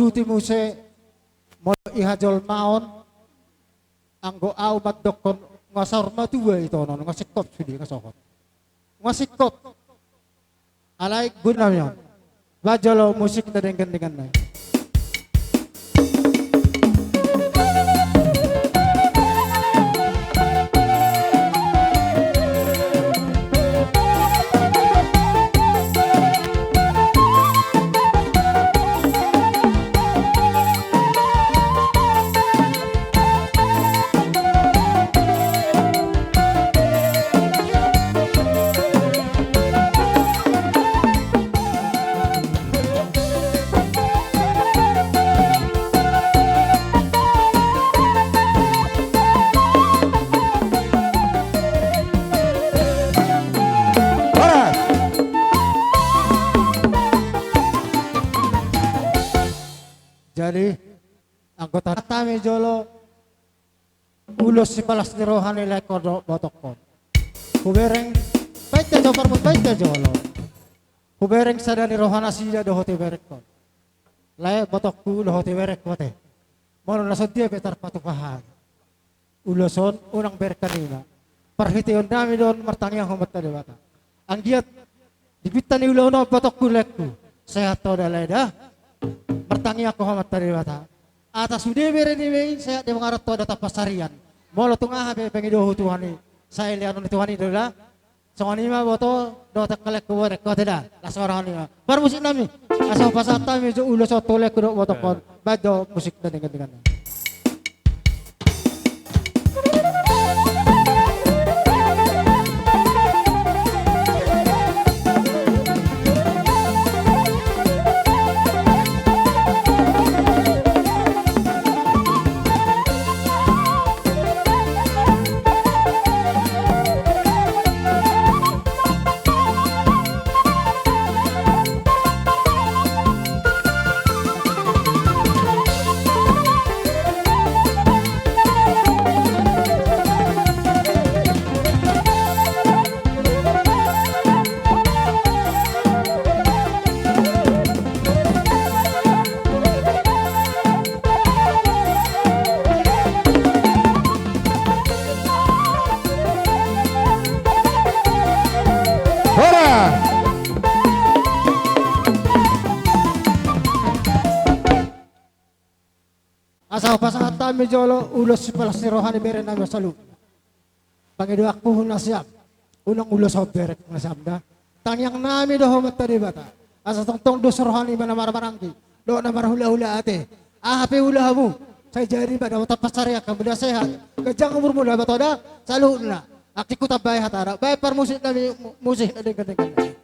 Saluhutna muse, molo i hajolmaon, anggo au mandokkon, nga saur matua i tonon, nga singkop sude, nga sohot. Nga singkop. Alai guru nami on. Baen jolo musik na denggan-denggan nai. Jadi, anggo tangihon nami jolo, ulos sipalas ni roha ni laengkon dohot botokkon. Hubereng, baen hamu jo parmus, baen hamu jolo. Hubereng sada ni roha nasida dohot iberengkon. Lae botokku dohot iberengku ate. Molo na songon dia pe tarpatupa hami. Ulos on unang bereng hanima. Parhiteon nami do on martangiang ho ma tu Debata. Anggiat di pinta ni ulaon on botokku laengku, sehat ho da lae da. Martangiang ho ma tu Debata. Asa sude bere niba i sehat, dipangaranto da tampasarian. Molo tung aha pe pangidohon Tuhan i, sai lehonon ni Tuhan i do da. Songon i ma boto dohot angka laengku, berengku ate da. Las ma roha nima. Parmusik nami. Asa hupasahat hami jo ulos on tu laengku dohot botokkon. Baen jo musik na denggan-denggan. Hora! Asa hupasahat hami jolo ulos sipalas ni roha ni bere nami on saluhutna. Pangidoanku tu nasiam, unang ulos on bereng nasiam da. Tangiang nami do ho ma tu Debata. Asa tongtong dos roha nima na marhahamaranggi dohot na marhulahula ate. Aha pe ulaonmu, sai jadi ma da, tampasarian hamu da, sehat, ganjang umurmu da, boto da, saluhutna. Atik hutambai hata da, baen parmusik nami mu-, musik na denggan-denggan.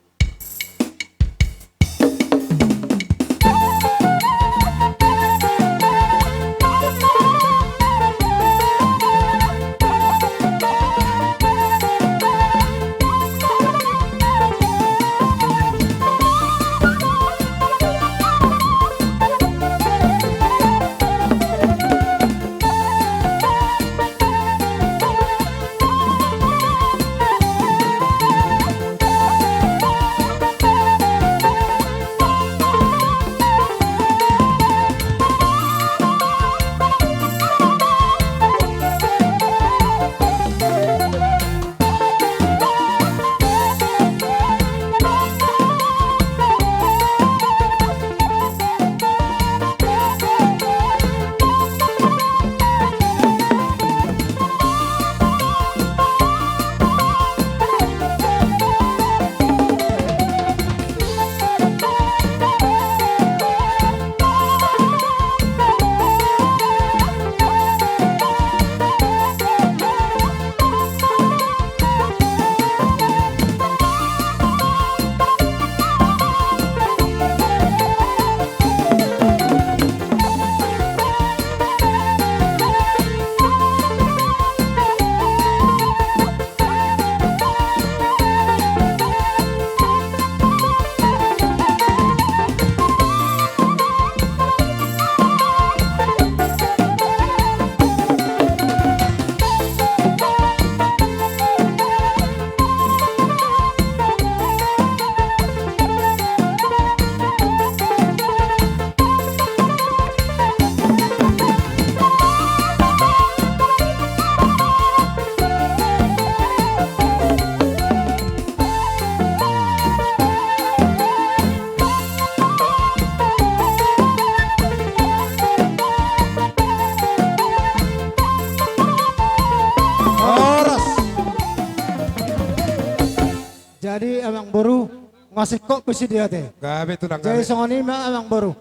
Jadi amangboru, nga singkop pe sude ate. Gabe tulang, gabe. Jadi songon i ma amangboru.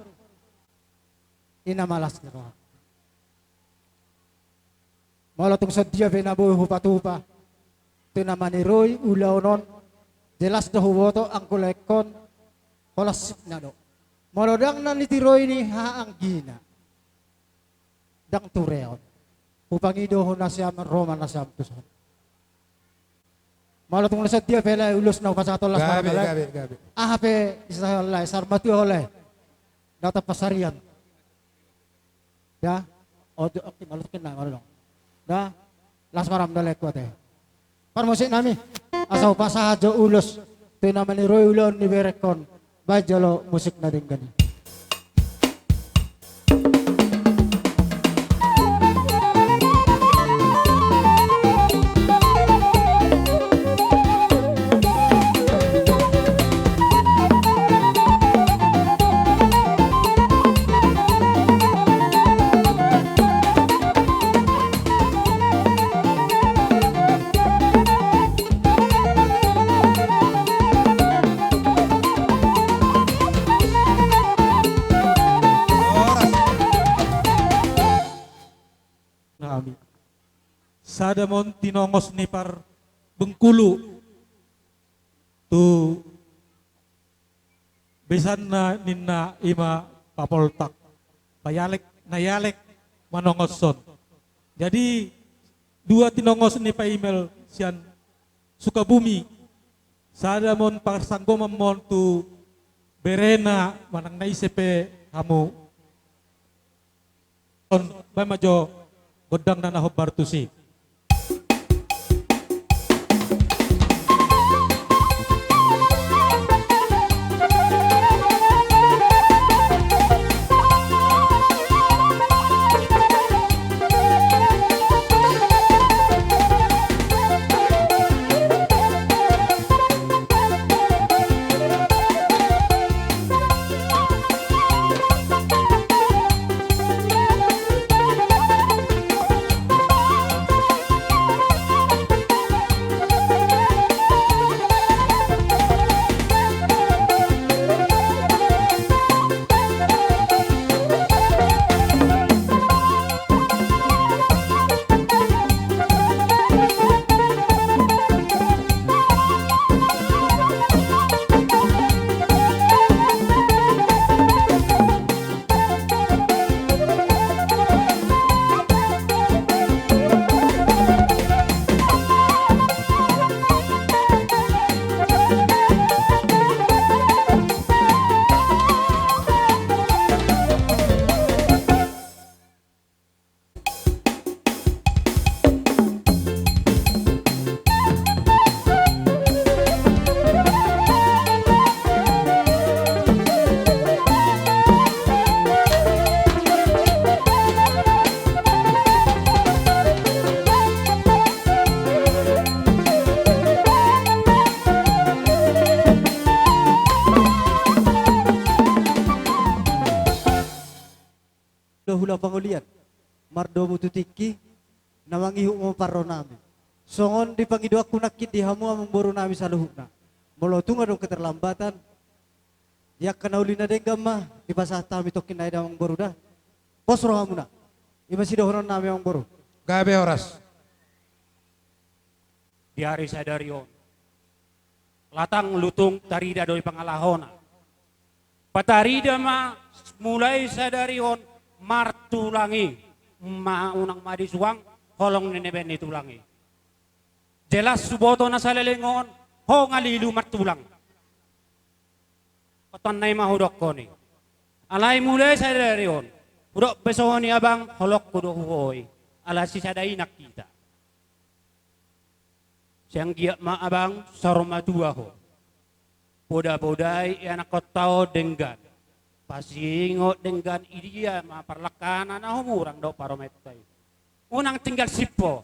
Ina ma las ni roha. Molo tung songon dia pe na boi hupatupa tu na maniroi ulaon on, jelas do huboto anggo laengkon holan sipna do. Molo ndang na nitiroi ni haha anggina, ndang tureon. Hupangido ho nasiam, ro ma nasiam tu son. Molo tung na songon dia pe lae ulos na hupasahat on, las ma ro lae. Gabe, gabe, gabe. Aha pe isa lae, saur matua ho lae. Ndang tapansarian. Da, oke, molo tung na, molo dong. Da, las ma ro da lae, kuat e. Parmusik nami, asa hupasahat jo ulos tu na maniroi ulaon ni berengkon. Baen jolo musik na denggan i. Nami. Sada ma on tinongos ni parbengkulu tu besanna ninna i ma Kapoltak. Paialek, na ialek manongoshon. Jadi dua tinongos ni paimel sian Sukabumi. Sada ma on parsanggoman ma on tu berena manang na ise pe hamu. On, baen ma jo gondangna na hombar tusi. Do hula pangolian, mardomu tu tingki, na mangihut ma parro nami. Songon di pangidoanku nangkin di hamu amangboru nami saluhutna. Molo tung adong keterlambatan, di angka na uli na denggan ma dipasahat hami tongkin na i da amangboru da. Pos rohamuna. I ma sidohonon nami amangboru. Gabe horas. Di ari sadari on. Latang lutung tarida do i pangalahona. Patarida ma mulai sadari on martulang i, ma unang ma disuang holong ni na baen ni tulang i. Jelas huboto na saleleng on, ho nga lilu martulang. Otan na i ma hudokkon i. Alai mulai sadari on, hudok pe songon i abang, holongku do hu ho i. Ala sisada inan hita. Sai anggiat ma abang saur matua ho. Poda-podai i anakhonta on denggan. Pasingot denggan, i dia ma parlangkana na humurang dohot paromenta i. Unang tinggal sip ho.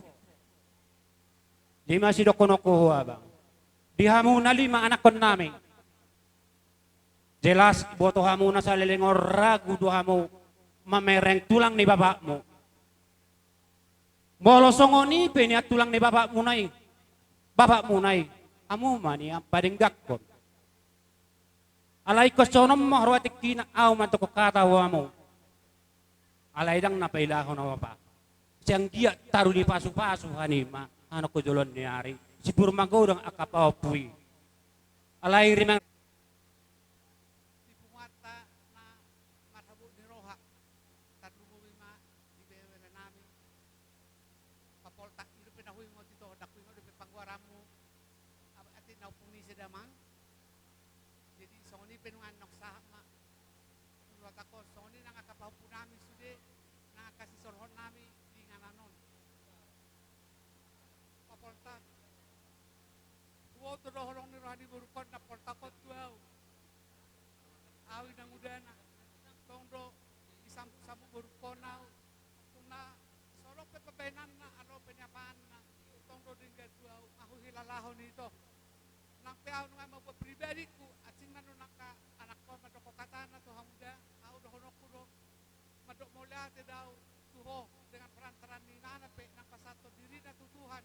Di ma sidohononku ho abang. Di hamu na lima anakhon nami. Jelas boto hamu na saleleng on ragu do hamu mamereng tulang ni bapakmu. Molo songon i pe nian tulang ni bapakmuna i, bapakmuna i, Hamu ma nian padengganhon. Alai ingkon songon on ma roha tingkina, ahu mandok hata tu hamu. Alai ndang na pailahon ahu apa. Sai anggiat taru ni pasupasu hanima, anakku, joloan ni ari. Simbur magodang angka pahompu i. Alai rimang. Di punguanta na marhabot ni roha. Tarlumobi ma di bere nami. Papoltak, i dope na huingot ito, ndang huingot dope panggoaranmu. Apa, atik na ompung ni si Damang. Jadi songon i pe nuaeng, naung sahat ma. Molo hatangkon songon i nang angka pahompu nami sude, nang angka sisorhon nami di inganan on. Papoltak. Huboto do holong ni roha ni borungkon na poltakhon tu ahu. Ahu inangudana. Tong do disambut-sambut borungkon ahu. Tung na so adong pe pambahenanna, adong pe niapaanna, tong do denggan tu ahu, nga huhilalahon ito. Nang pe ahu nunga mambuat pribadingku, asing ma do nang angka anakkon mandok hatana tu hamu da, ahu dohononku do. Mandok mauliate do ahu tu ho dengan perantaraan ni imana pe, nang pasahathon dirina tu Tuhan.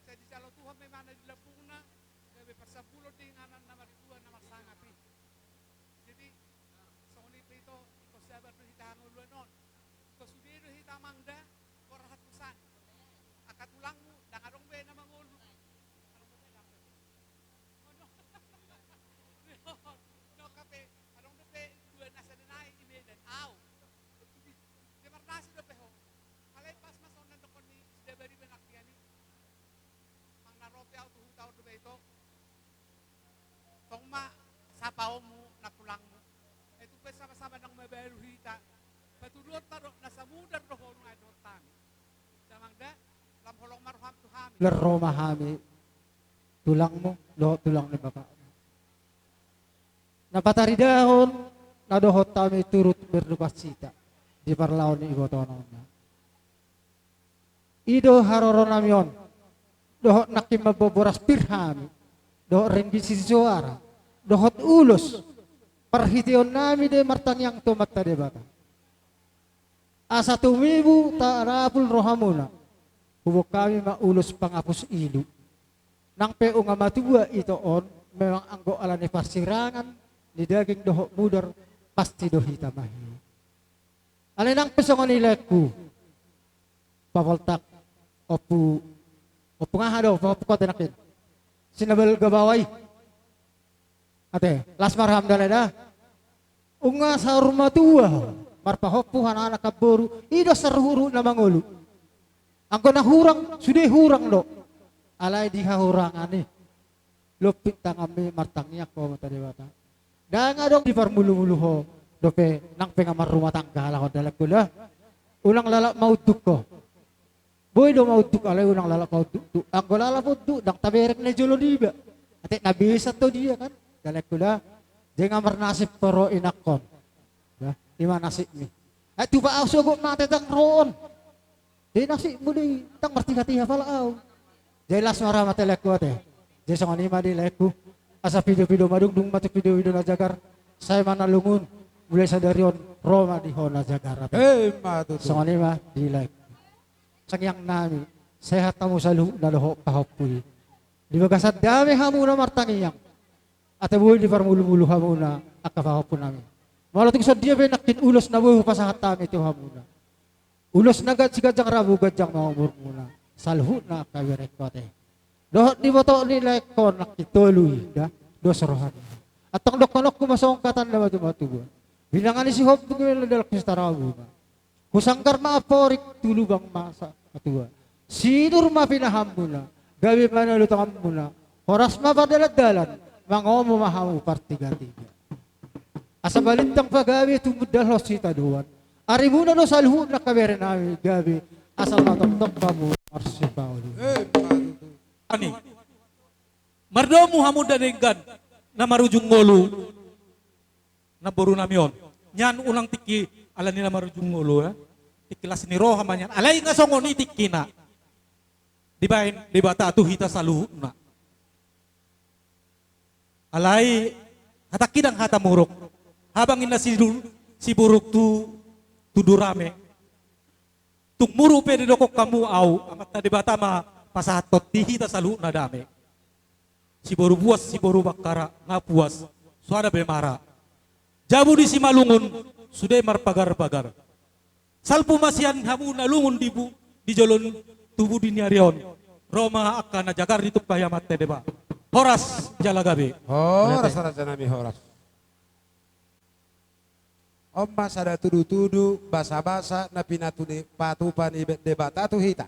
Sai dijalo Tuhan ma imana di lambungna, gabe parsambulon di inganan na martua na marsangap i. Jadi songon i pe ito, ingkon sabar do hita hangoluan on. Ingkon sude do hita, Amang, da, borhat tu son. Angka tulangmu ndang adong be na mangolu. Adong dope dua nasa na nai di Medan, ahu. Dia marnasi dope ho. Alai pas ma songon na nidok ni si Dabari, manang dia ni. Manang na ro pe ahu tu huta on dope ito. Tong ma sapaonmu nang tulangmu. Ai tung pe sama-sama ndang mabalu hita. Patuduhonta do, na samudar do ho nuaeng dohot hami. Damang da, lam holong ma roham tu hami. Lam ro ma hami tulangmu dohot tulang ni bapakmu. Na pataridahon na dohot hami turut berdukacita di parlao ni ibotononna. I do haroro nami on, dohot nangkin mamboan boras pir hami, dohot ringgit sitio soara, dohot ulos, parhiteon nami do i martangiang tu Amanta Debata. Asa tumibu tarapul rohamuna, huboan hami ma ulos pangapus ilu. Nang pe nunga matua ito on, memang anggo ala ni parsirangan ni daging dohot mudar, pasti do hita mahiu. Alai nang pe songon i laengku. Papoltak, ompu, ompu aha do, pahompu ho ate nangkin. Si na balga baoa i. Ate, las ma roham da lae da. Nunga saur matua ho, marpahompu, anak-anak, namboru, i do saruhut-ruhut na mangolu. Anggo na hurang, sude hurang do. Alai di hahurangan i, lompit tanganmi martangiang ho tu Amanta Debata. Ndang adong diparmulu-mulu ho dope nang pe nunga marrumah tangga halak on da laengku da. Unang lalap maunduk ho. Boi do maunduk, alai unang lalap maunduk. Anggo lalap unduk, ndang tabereng na jolo niba. Ate na bisa tu dia kan da laengku da. Jadi nunga marnasib ho ro inangkon. Da, i ma nasibmi. Ai tupa ahu sogot mate ndang ro on. Jadi nasibmu do i, ndang martiha-tiha pala ahu. Jadi las ma roham ate laengku ate. Jadi songon i ma di laengku. Asa pido-pido madungdung ma tu pido-pido na jagar. Sai ma na lungun. Mulai sadari on ro ma di ho na jagar ate. Emma tutu. Songon i ma di laengku. Tangiang nami, sehat hamu saluhutna dohot pahompu i. Di bagasan dame hamuna martangiang. Ate boi diparmulu-mulu hamuna angka pahompu nami. Molo tung songon dia pe nangkin ulos na boi hupasahat hami tu hamuna. Ulos na ganjang, ganjang rambu, ganjang ma umurmuna. Saluhutna angka berengku ate. Dohot di boto ni laengkon nangkin tolu i da, dos rohana. Antong dohononku ma songon hata ni na matua-matua. Bilangan ni Sihombing ma dalan hustarabuna. Husanggar ma amporik tu lubang ma saur matua. Sinur ma pinahanmuna, gabe ma na uli tanganmuna. Horas ma pardalan-dalan, mangomo ma hamu partiga-tiga. Asa balintang pagabe tumundalhon sitadoan. Arimuna do saluhutna angka bere nami gabe, asa matongtong hamu marsipaoloan. Ani. Mardomu hamu da denggan na marujung ngolu. Namboru nami on. Nian unang tingki ala ni na marujung ngolu, ya. Tingki las ni roha ma nian. Alai nga songon i tingkina. Dibaen Debata tu hita saluhutna. Alai hatangki ndang hata muruk. Habang inna si du-, si buruk tu, tu durame. Tung muruk pe didok hamu ahu, Amanta Debata ma pasahathon di hita saluhutna dame. Siboru buas, siboru bangkara, nga puas, so ada be mara. Jabu di Simalungun, sude marpagar-pagar. Salpu ma sian hamu na lungun di bu-, di jolo tubu di ni ari on. Ro ma angka na jagar di tumpak i Amanta Debata. Horas jala gabe. Horas, raja nami, horas. On ma sada tudu-tudu, basa-basa na pinatupa ni Debata tu hita.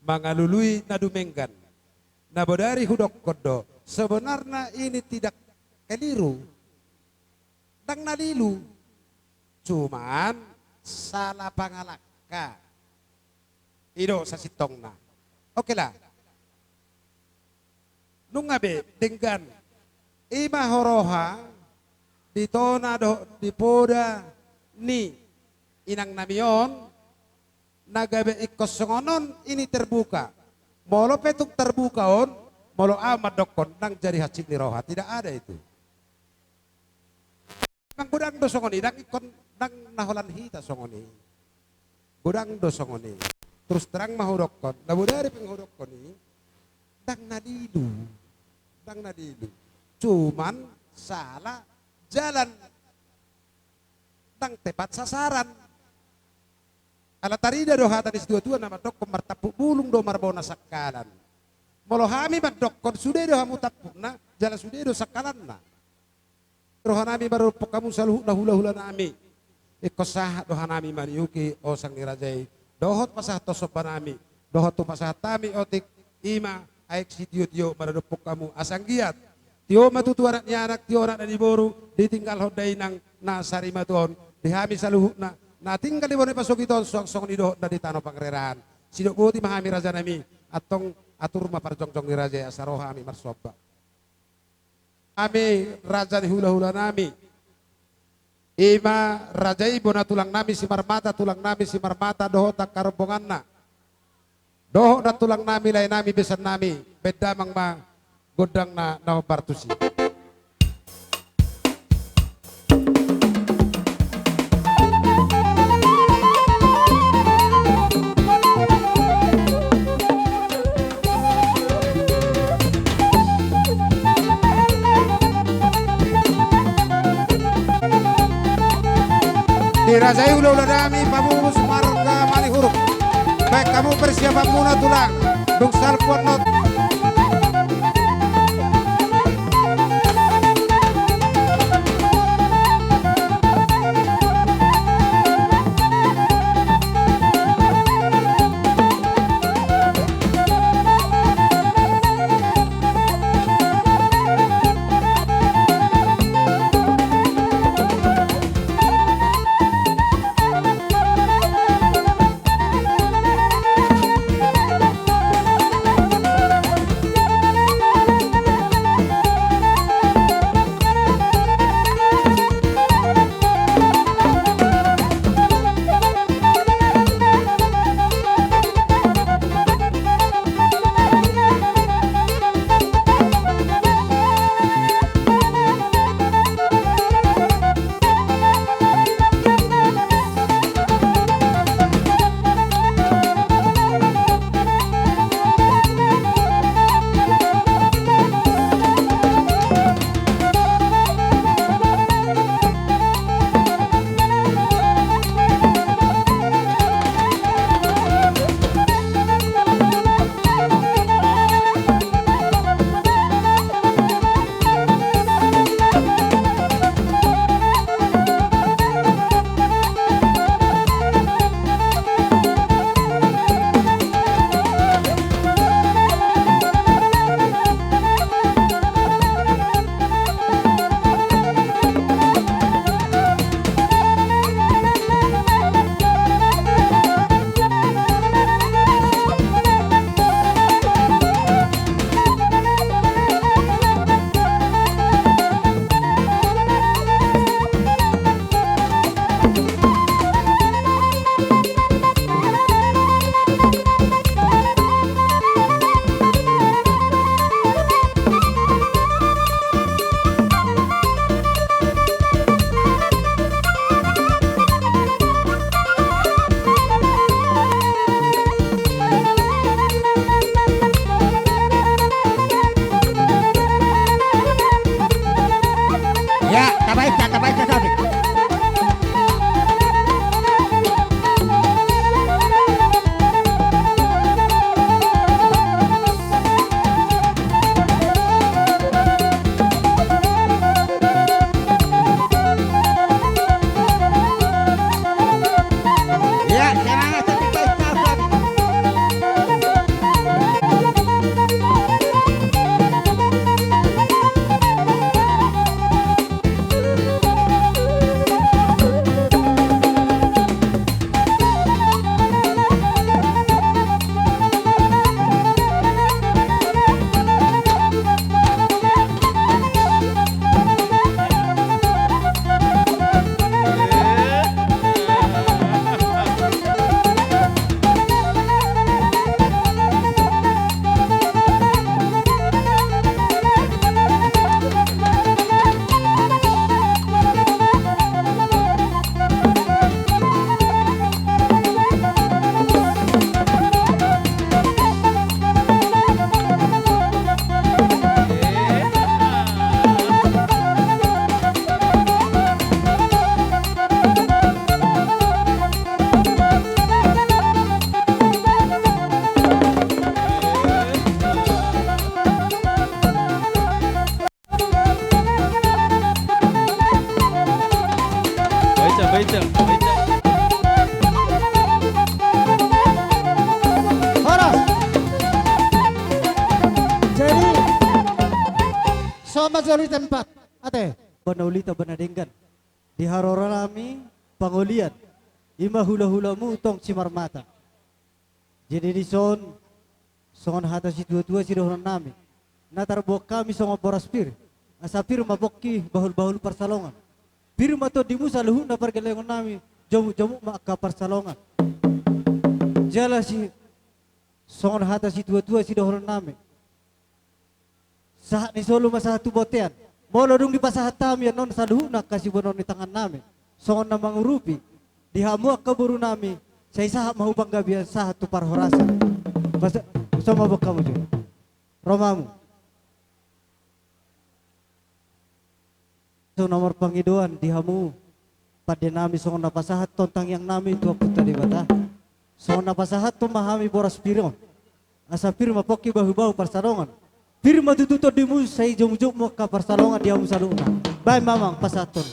Mangalului na dumenggan. Na bodari hudokkon do, sebenarna ini tidak keliru. Ndang na lilu. Cuman salah pangalangka. I do sasintongna. Oke lah. Nunga be denggan. I ma huroha di tona dohot di poda ni inang nami on, na gabe ingkon songon on ini terbuka. Molo pe tung terbuka on, molo ahu mandokkon, ndang jadi hansit ni roha, tidak ada itu. Memang godang do songon i, ndang ingkon, ndang na holan hita songon i. Godang do songon i. Terus terang ma hudokkon, na bodari pe nga hudokkon i, ndang na lilu. Ndang na lilu. Cuman salah jalan. Ndang tepat sasaran. Ala tarida do hata ni situa-tua na mandokkon martampuk bulung do marbona sangkalan. Molo hami mandokkon sude do hamu tampukna, jala sude do sangkalanna. Rohanami marompok hamu saluhutna hula-hula nami. Ingkon sahat do hanami maniuki osang ni raja i. Dohot pasahat tu somba nami. Dohot tu pasahat hami otik i ma aek sitio-tio maradophon hamu asa anggiat. Tio ma tutu anak ni anak, tio anak na ni boru, ditinggalhon da inang na sarimatua on. Di hami saluhutna, na tinggal di bona ni pasogit on suang songon i dohot na di tano pangarerahan. Sidok boti ma hami raja nami, antong atur ma parjongjong ni raja i asa ro hami marsomba. Hami raja ni hula-hula nami. I ma raja i bona tulang nami Simarmata, tulang nami Simarmata dohot angka rombonganna. Dohot na tulang nami, lae nami, besan nami, baen damang ma gondangna na hombar tusi. Di raja i hula-hula nami, pamupus marga Manihuruk. Baen hamu persiapanmuna tulang. Dung salpu annon. Jolo i tempat. Ate. Bana ulita bana denggan. Di haroro nami pangolian. Ima hula-hulamu tong Simarmata. Jadi dison songon hata situa-tua sidohonon nami. Na tarboan hami songon boras pir. Asa pir ma pongki bahul-bahul parsalongan. Pir ma tondimu saluhutna pargellengon nami. Jomuk-jomuk ma angka parsalongan. Jala si songon hata situa-tua sidohonon nami. Sahat ni solu ma sahat tu bontean. Molo dung dipasahat hami annon saluhutna angka siboan ni tangan nami. Songon na mangurupi. Di hamu angka boru nami. Sai sahat ma tu panggabean sahat tu parhorasan. Masa, so mabok hamu jo. Ro ma hamu. Songon na marpangidoan di hamu pande nami songon na pasahathon tangiang nami tu Ompunta Debata. Songon na pasahathon ma hami boras pir on. Asa pir ma pongki bahul-bahul parsalongan. Pir ma tutu tondimu sai jomuk-jomuk ma angka parsalongan di hamu saluhutna. Baen ma amang pasahathon.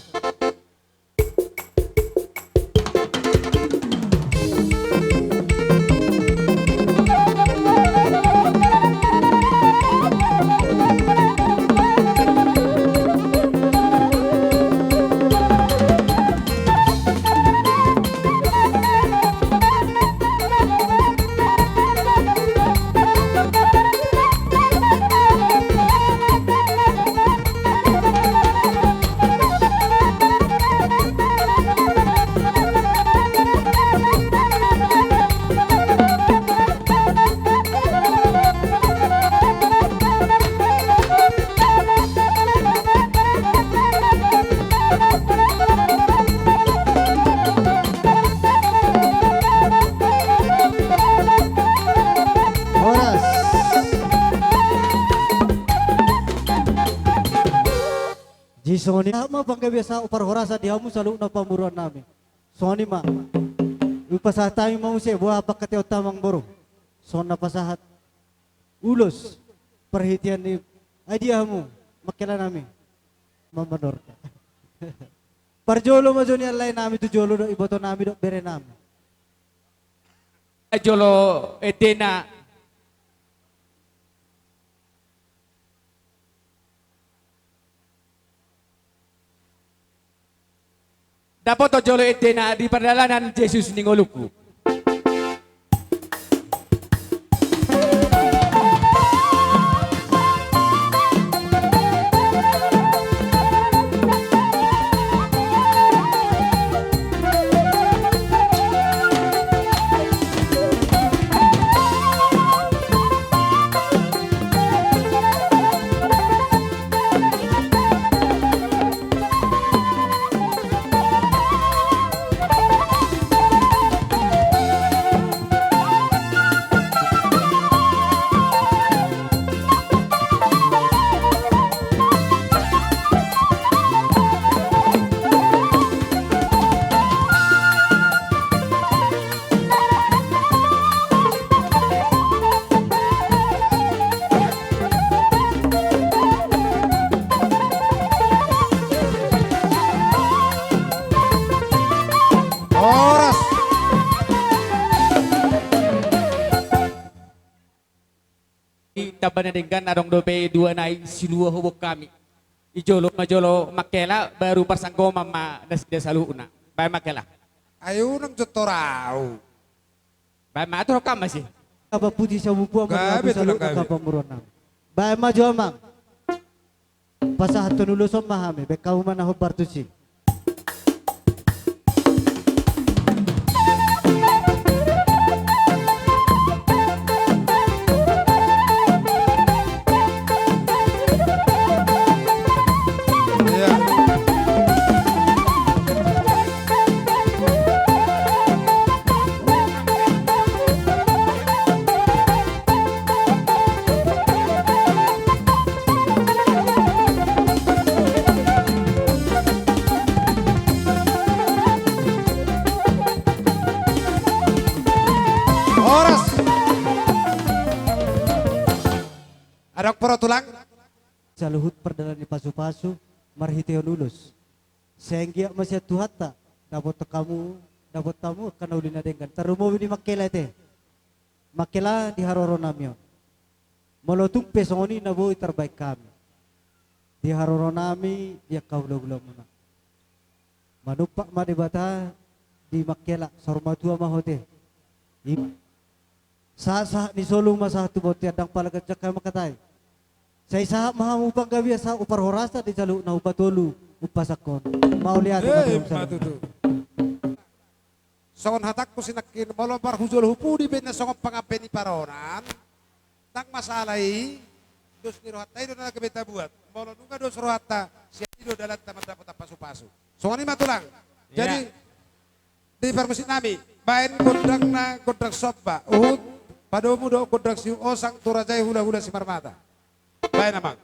Horas. Jadi songon i ma panggabean sahat tu parhorasan di hamu saluhutna pamoruon nami. Songon i ma. Hupasahat hami ma muse boha pangkataion ta amang boru. Songon na pasahat ulos parhitean ni ai dia hamu mangkela nami. Mamandorta. Parjolo ma jo nian lae nami tu jolo dohot iboto nami dohot bere nami. Jolo etena. Dapoton jolo etena di pardalanan Jesus ni ngolungku. Horas. Tamba na denggan adong dope dua nai silua hobok hami. I jolo ma jolo mangkela baru parsanggoman ma nasida saluhutna. Baen mangkela. Ai unang jo torau. Baen ma atur hokam ma si. Apa puji sabubuan ma gabe tu saluhutna angka pamoruon nami. Baen ma jo amang. Pasahathon ulos on ma hami, baen hamu ma na hombar tusi. Horas. Adong poro tulang. Saluhut pardalan ni pasupasu marhitehon ulos. Sai anggiat ma sian Tuhanta dapothon hamu, dapothon hamu angka na uli na denggan. Tarlumobi di mangkela ate. Mangkela di haroro nami on. Molo tung pe songon i na boi tarbaen hami. di haroronami, di angka hulahulamuna. Manumpak ma Debata di mangkelak, saur matua ma hote. I ma. Sahat-sahat ni solu ma sahat tu bontean, ndang pala ganjang hami mangkatai. Sai sahat ma hamu panggabean, sahat ma parhorasan di saluhutna, umpatolu umpasangkon. Mauliate ma. Eh, tu hamu ma sada. Tutu. Songon hatangku sinangkin, molo marhujolo hu pudi baenna songon pangambe ni paronan, ndang masalah i, dos ni rohanta i do na gabe tabuat. Molo nunga dos rohanta, sian i do dalanta mandapot pasupasu. Songon i ma tulang. Iya. Jadi, di parmusik nami, baen gondangna gondang somba, huhut padomu dohot gondang siuhosang tu raja i hulahula Simarmata. Baen amang.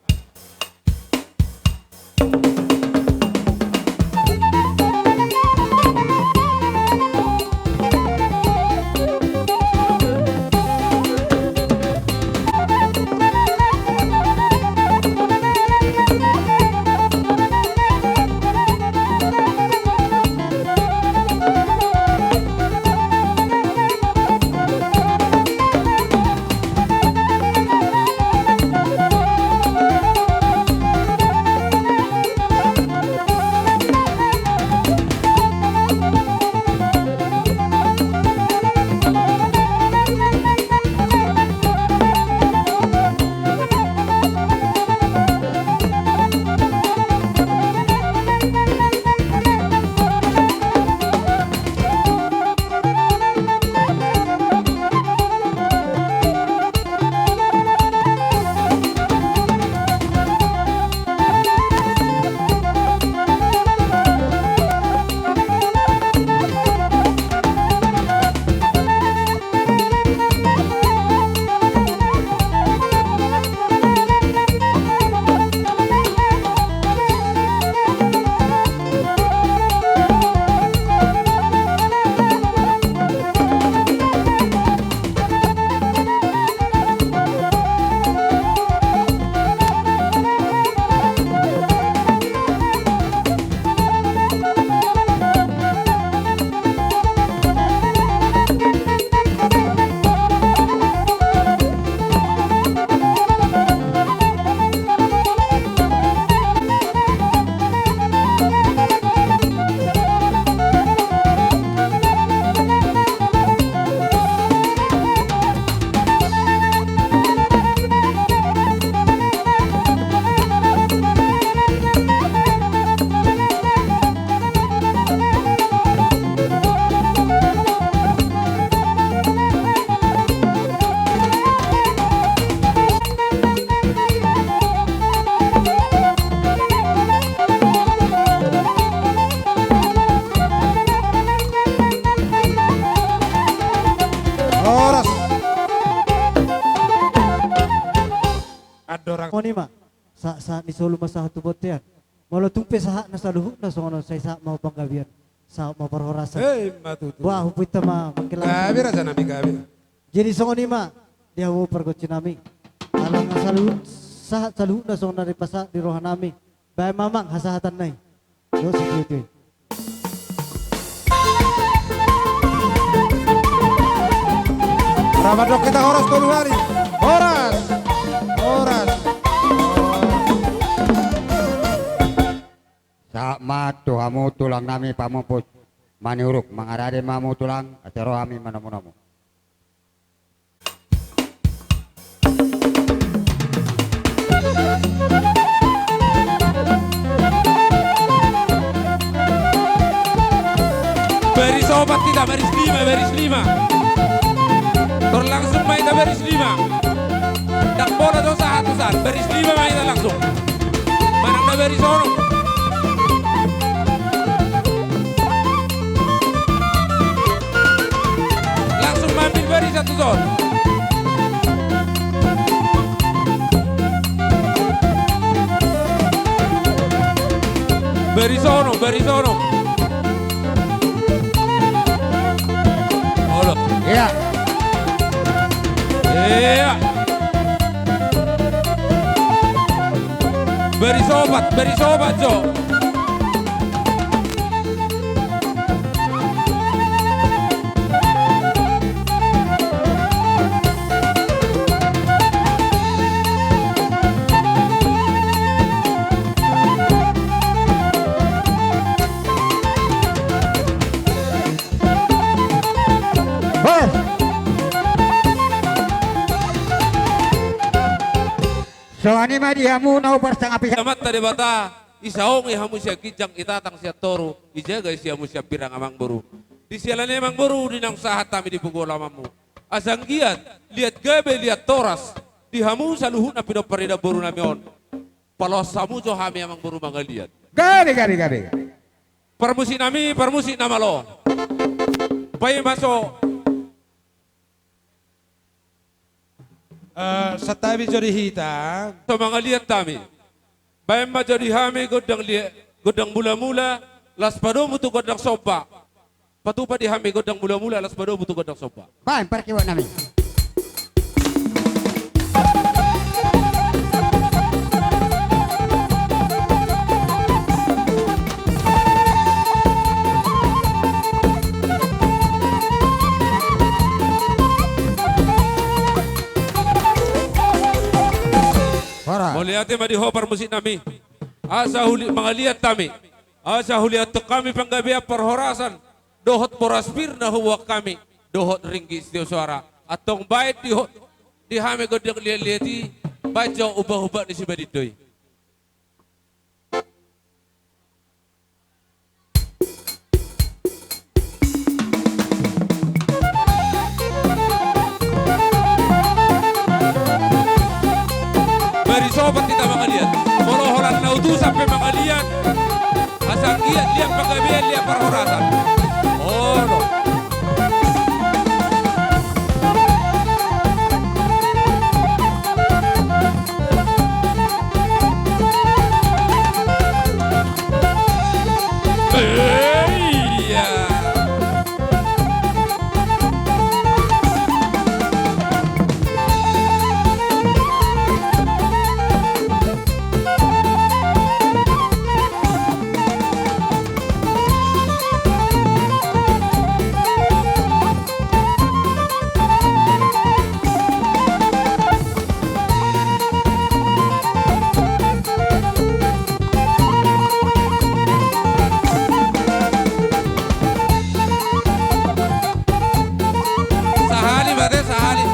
Horas. Andorang. Songon i ma. Sa, sahat ni solu ma sahat tu bontean. Molo tung pe sahat na saluhutna songon on, sai sahat ma panggabean, sahat ma parhorasan. Eh, ima tutu. Wah, hupuinta ma mangkelak. Gabe, raja nami, gabe. Jadi songon i ma di hamu pargonsi nami. Ala nga saluhut, sahat saluhutna songon na dipasahat di roha nami. Baen ma amang hasahatan nai. Dos i, tutu. Ramadok hita horas tolu hali. Horas. Horas. Sahat ma tu hamu tulang nami pamumpus Maniuruk, mangarade ma hamu tulang, asa ro hami manomu-nomu. Baris opat hita, baris lima, baris lima. Tor langsung ma hita baris lima. Ndang pola do sahat tu san, baris lima ma hita langsung. Manang na baris onom. Langsung ma ambil barisan tu son. Baris onom, baris onom. Olo. Iya. Iya. Baris opat, baris opat jo. di hamu na huparsangapi. Amanta Debata, isaongi hamu sian ginjang, itatang sian toru, ijaga i hamu sian pirang, amang boru. Di siala ni i, amang boru, di naung sahat hami di pogu alamanmu, asa anggiat liat gabe, liat horas di hamu saluhutna pinompar ni namboru nami on. Paloas hamu jo hami, amang boru, mangaliat. Gabe, gabe, gabe. Parmusik nami, parmusik na malo. Paima so. Eh, santabi jo di hita. So mangaliat hami. Baen ma jo di hami gondang lia-, gondang mulamula, laos padomu tu gondang somba. Patupa di hami gondang mulamula, laos padomu tu gondang somba. Baen parkewok nami. Horas. Mauliate ma di ho parmusik nami. Asa huli-, mangaliat hami. Asa huliathon hami panggabean parhorasan dohot boras pir na huboan hami, dohot ringgit sitio soara. Antong baen di ho-, di hami gondang liatliat i, baen jo umbaumbau ni si Badinda i. Bari sopat hita mangaliat. Molo holan na utusan pe mangaliat. Asa anggiat liat panggabean, liat parhorasan. Olo. Iya. Sahali ma te, sahali.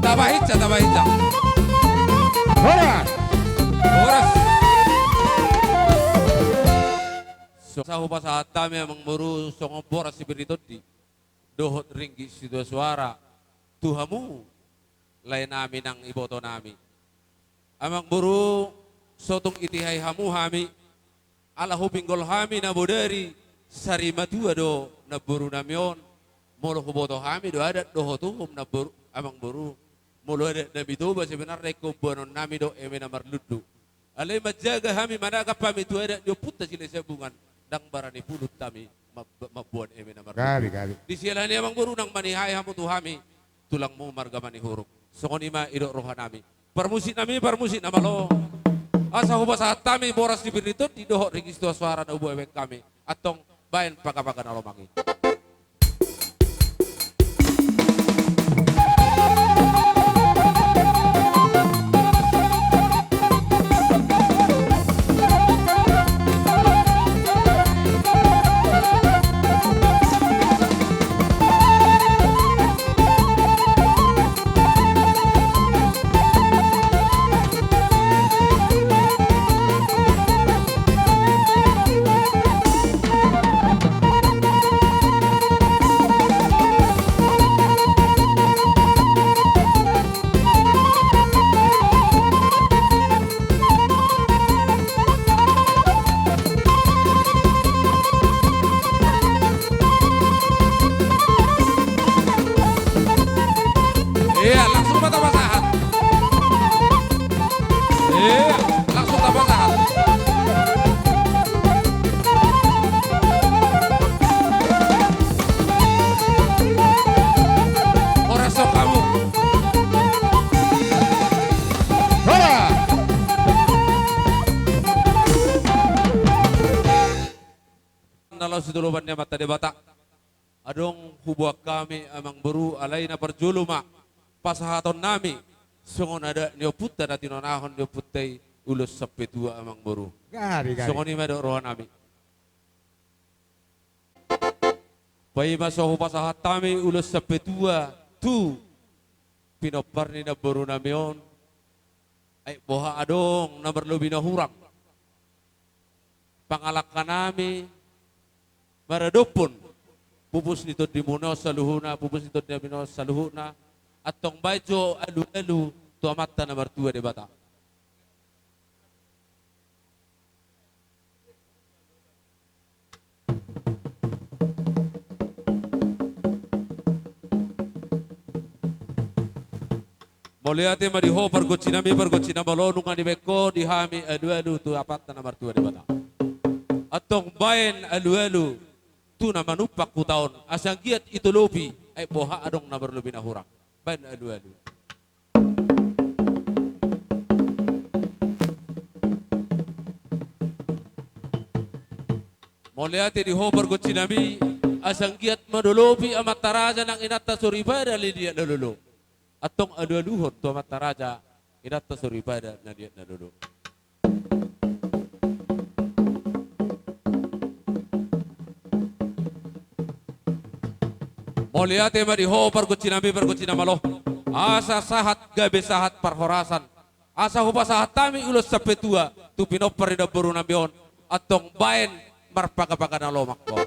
Tabahica, tabahica. Horas. Horas. So, asa hupasahat hami, amang boru, songon boras sipir ni tondi dohot ringgit sitio soara tu hamu lae nami nang iboto nami. Amang boru, so tung itihai hamu hami, ala hupinggol hami na bodari sari matua do namboru nami on. Molo huboto hami do adat dohot uhum namboru, amang boru, molo adat nami Toba sebenarna ingkon boanon nami do eme na marlundu. Alai manjaga hami, managap hami tu adat ni ompunta Silahisabungan, ndang barani pulut hami mab-, mamboan eme na marlundu. Gabe, gabe. Di siala ni i, amang boru, nang manihai hamu tu hami tulangmu marga Manihuruk. Songon i ma didok roha nami. Parmusik nami, parmusik na malo. Asa hupasahat hami boras sipir ni tondi dohot ringgit sitio soara na huboan hami. Antong baen pagapaga na lomang i. Iya, langsung ma tapasahat. Iya, langsung tapasahat. Horas on hamu. Horas. Na laos di tolopan ni Amanta Debata. Adong huboan hami amangboru, alai na parjolo ma pasahatonnami songon adat ni ompunta na tinonahon ni ompunta i ulos sampe tua, amangboru. Gari, gari. Songon i ma dok rohanami. Paima so hupasahat hami ulos sampe tua tu pinompar ni namborunami on, ai boha adong na marlobi na hurang. Pangalangkanami maradophon pupus ni tondimuna on saluhutna, pupus ni tondinami on saluhutna, antong baen jo alualu tu Amanta na martua Debata. Mauliate ma di ho pargonsinami, pargonsi na malo, nunga dibaen ho di hami alualu tu Amanta na martua Debata. Antong baen alualu tu na manumpak huta on, asa anggiat itolopi, ai boha adong na marlobi na hurang. Baen alualu. Mauliate di ho pargonsinami, asa anggiat mandolopi amanta raja nang inanta soripada na liat na lolo. Antong alualuhon tu amanta raja, inanta soripada na liat na lolo. Mauliate ma di ho pargonsinami, pargonsi na malo. Asa sahat gabe sahat parhorasan. Asa hupasahat hami ulos sampe tua tu pinompar ni namborunami on, antong baen marpagapaga na lomak ho.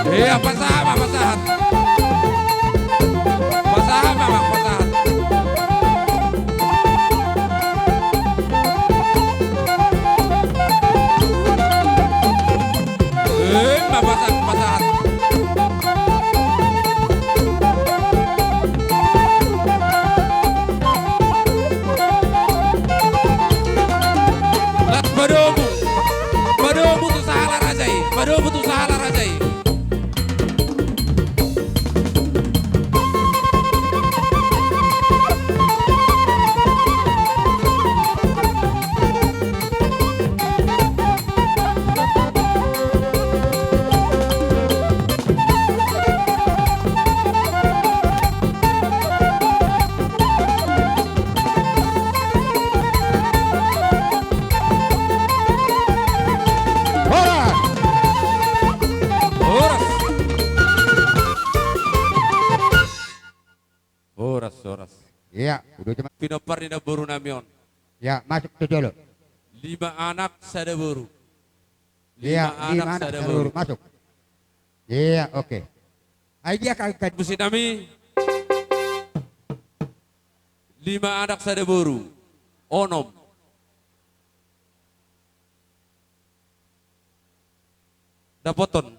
Iya, pasahat ma, pasahat. Pasahat ma, Bang, pasahat. Eh, ma pasahat, pasahat. Las padomu. Padomu tu sahala raja i. Padomu tu sahala raja i. Iya, udah cuma. Pinompar ni namboru nami on. Iya, masuk tu jolo. Lima anak sada boru. Iya, lima anak sada boru. Masuk. Iya, oke. Ai dia kagak. Musik nami. Lima anak sada boru. Onom. Dapoton.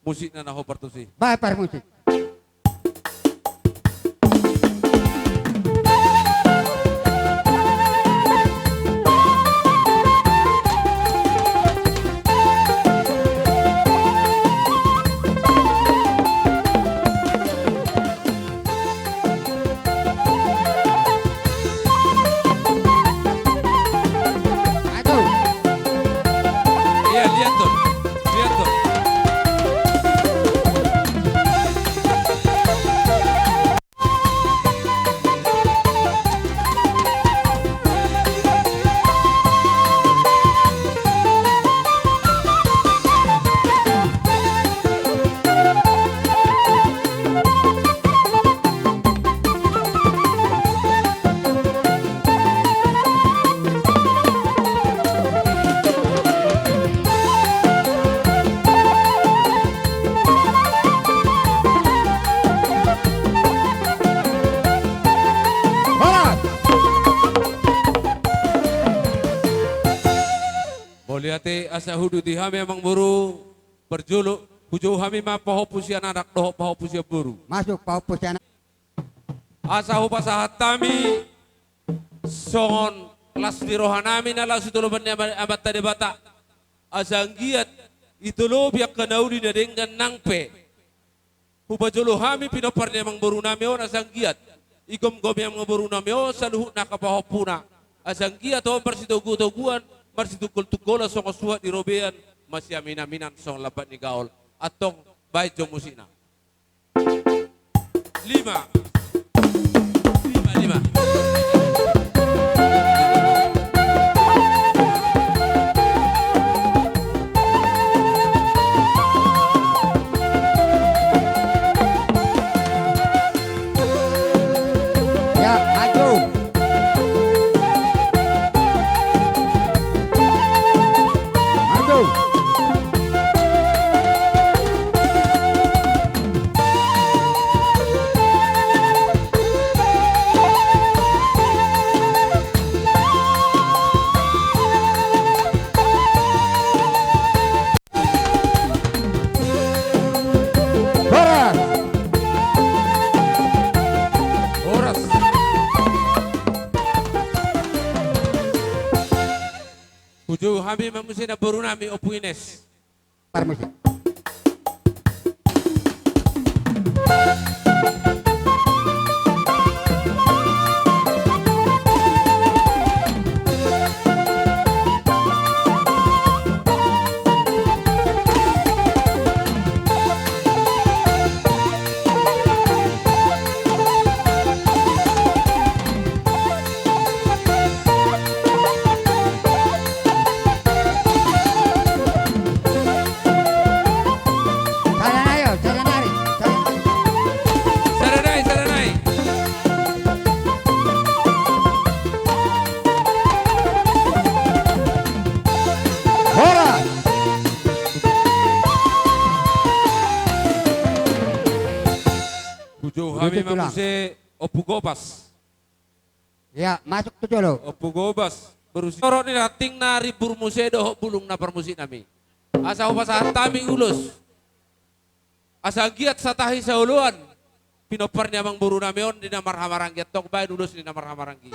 Musikna na hombar tusi. Bae parmusik. Mauliate asa huduti hami amangboru. Parjolo hujou hami ma pahompu sian anak dohot pahompu sian boru. Masuk pahompu sian anak. Asa hupasahat hami songon las ni rohanami na laho sitolopan ni Ama-, Amanta Debata. Asa anggiat ditolopi angka na uli na denggan nang pe. Hupajolo hami pinompar ni amangborunami on asa anggiat digomgomi amangborunami on saluhutna angka pahompuna. Asa anggiat on marsitogutoguan, marsitungkoltungkolan songon suhat ni robean, masiaminaminan songon lambat ni gaol. Antong baen jo musikna. Lima. Lima, lima. Ya, maju. Maju. Horas. Horas. Hujou hami ma muse namborunami Ompu Ines. Parmusik. Sada nai, sada nai, sada nai. Sada nai, sada nai. Horas. Hujou hami ma muse Ompu Gobas. Ya, masuk tu jolo. Ompu Gobas, boru Sitorop ni ranting na rimbur muse dohot bulung na parmusiknami. Asa hupasahat hami ulos. Asa anggiat satahi saoloan pinompar ni amangborunami on di na marhahamaranggi, antong baen ulos di na marhahamaranggi.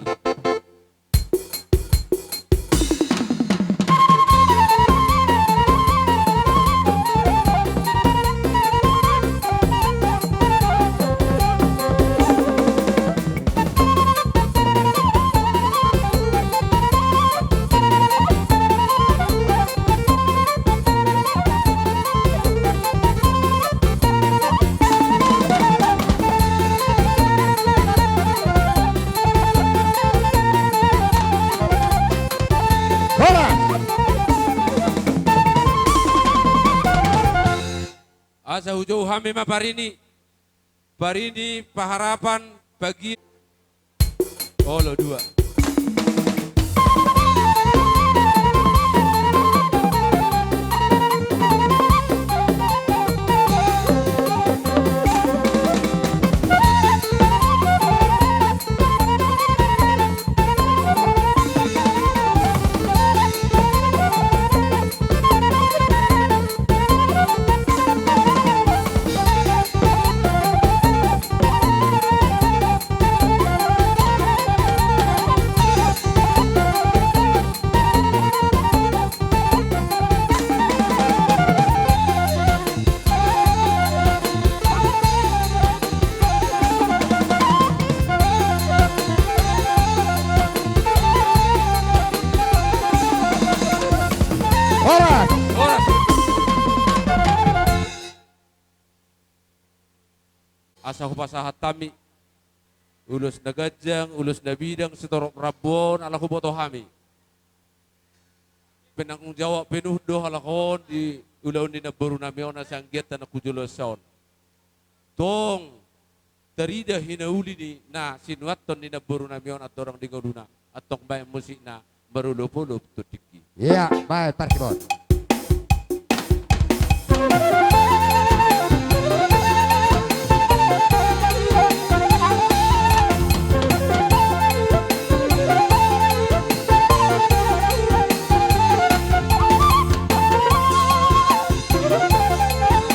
Horas. Asa hujou hami ma parini, parini paharapan pagi. Olo dua. Horas. Horas. Asa hupasahat hami ulos na ganjang, ulos na bidang sitorop rambu on, ala huboto hami penanggung jawab penuh do halak on di ulaon ni namboru nami on, asa anggiat na hujolo asa on tong tarida hinauli ni na sinuanhon ni namboru nami on andorang di ngoluna. Antong baen musikna marolopolop tu tingki. Ia, baen parkibot.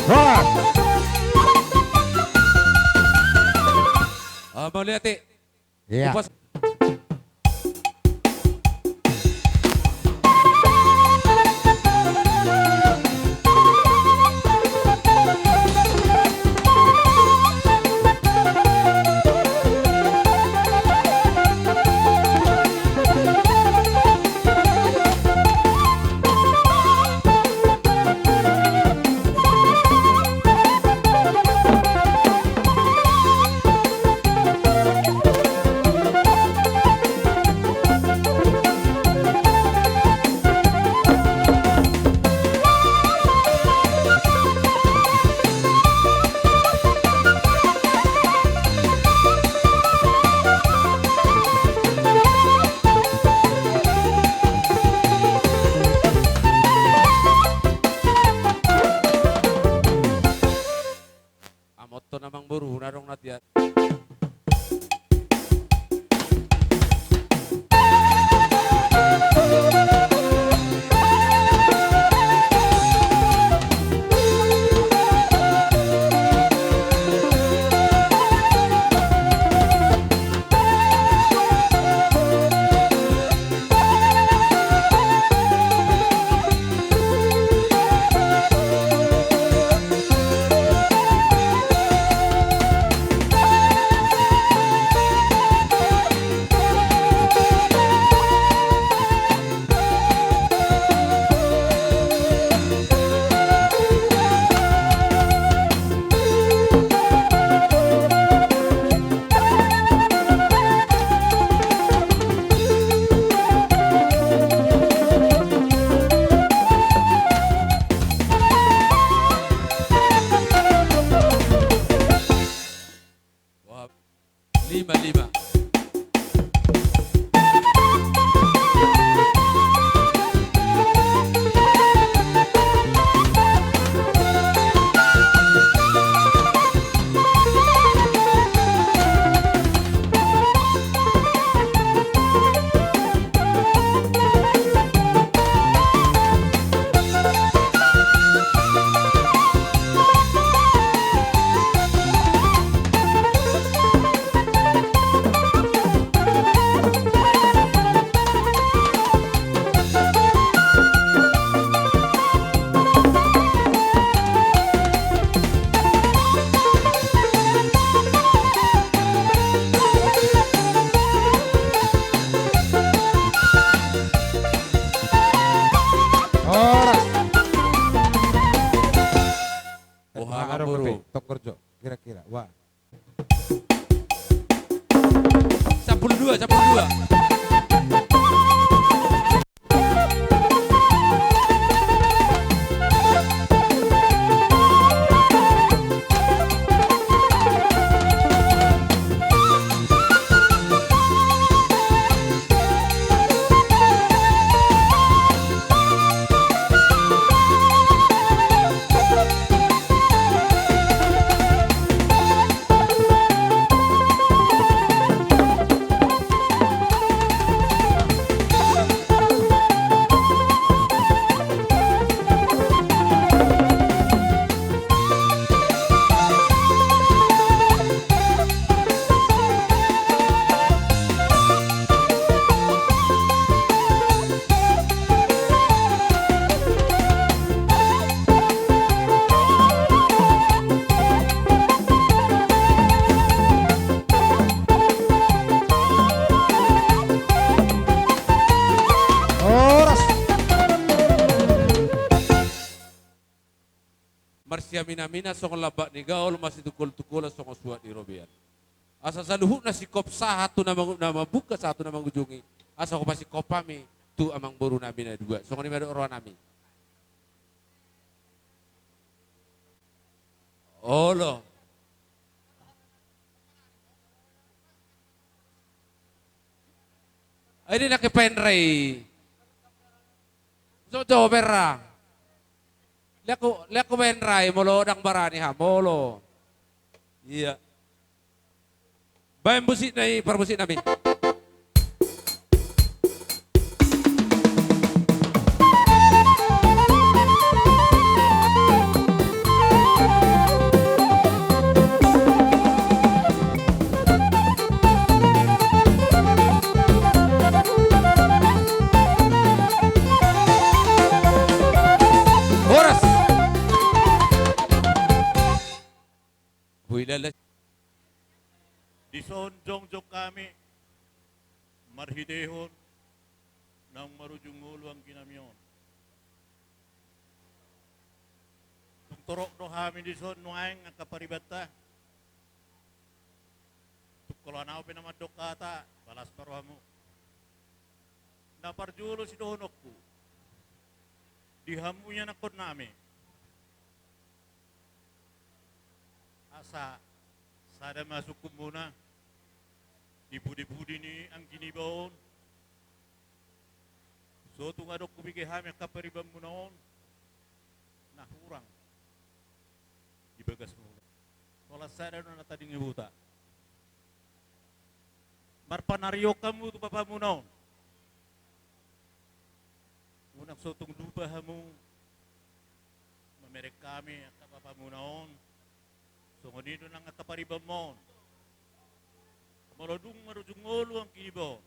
Horas. Ah, mauliate. Ia. Upas. Amotton amang boru, unang adong na tiat. Wah, lima lima. Horas. Boha, amang boru? Tong Gorjo, kira-kira. Wah. Sampulu dua, sampulu dua. Marsiaminaminan songon lambak ni gaol, masitungkoltungkolan songon suhat ni robean. Asa saluhutna singkop sahat tu na mangu-, na mambuka sahat tu na mangujungi. Asa hupasinggop hami tu amangborunami na dua. Songon i ma dok rohanami. Olo. Ai di nake paenrai. So, so, berra. Lean ho, lean ho paenrai, molo ndang barani hamu, olo. Ia. Baen musikna i, parmusiknami. Horas. Huilala. Dison jongjong hami marhitehon naung marujung ngolu angginami on. Tung torop do hami dison nuaeng angka paribanta. Tung holan ahu pe na mandok hata, las ma rohamu. Na parjolo sidohononku di hamu ianakkonnami. Asa sada ma sungkunmuna di pudipudi ni anggi niba on. So tung adong hubege hami angka paribanmuna on na hurang di bagasmuna. Holan sada do na tading ni huta. Marpanarion hamu tu bapamuna on. Unang so tung lupa hamu mamereng hami angka bapamuna on. Songon i do nang angka paribanmuna on. Molo dung marujung ngolu anggi niba on,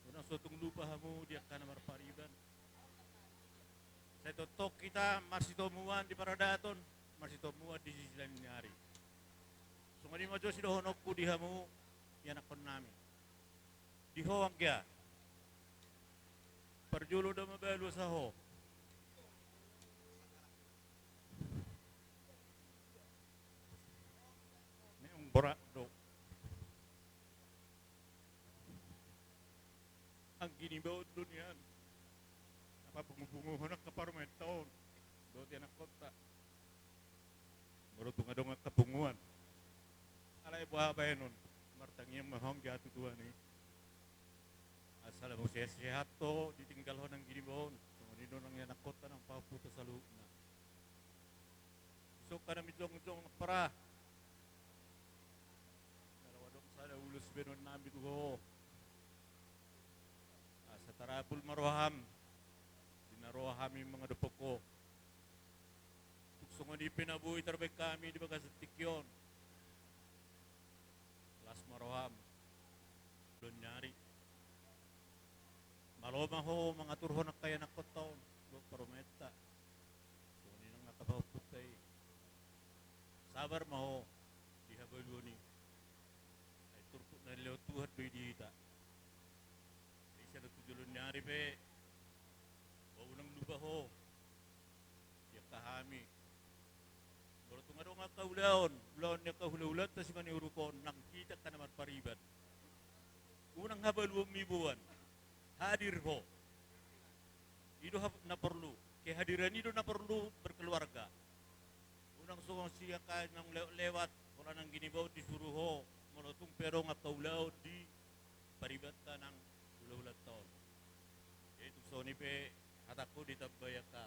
unang so tung lupa hamu di angka na marpariban. Sai tongtong hita marsitomuan di paradaton, marsitomuan di sisilaan ni ari. Songon i ma jo sidohononku di hamu ianakkonnami. Di ho anggia. Parjolo do mabalu asa ho. Memang borat do. Anggi niba on do nian na papungupunguhon angka parumaenta on dohot ianakkonta. Molo tung adong angka punguan, alai boha baenon, martangiang ma ho anggia tu Tuhan i. Asa lam sehat-sehat ho ditinggalhon anggi niba on. Songon i do nang ianakkonta nang pahompunta saluhutna. Dison hami jongjong na parah. Jala adong sada ulos baenonnami tu ho. Asa tarapul ma roham di na ro hami mangadophon ho. Tung songon i pe na boi tarbaen hami di bagasan tingki on. Las ma roham. Ulaon ni ari. Malo ma ho mangaturhon angka ianakkonta on dohot parumaenta. Songon i nang angka pahompunta i. Sabar ma ho di habaluon i. Ai turpuk na nilehon Tuhan do i di hita. Sai sian on tu joloan ni ari pe, ba unang lupa ho di angka hami. Molo tung adong angka ulaon, ulaon ni angka hulahulanta simanuruk on, nang hita angka na marpariban, unang habaluonmi boan. Hadir ho. I do hap-, na porlu. Kehadiran i do na porlu berkeluarga. Unang songon si angka naung lewat-lewat, holan anggi niba on disuru ho, molo tung pe adong angka ulaon di paribanta nang hulahulanta on. Jadi tung songon i pe hatangku ditambai angka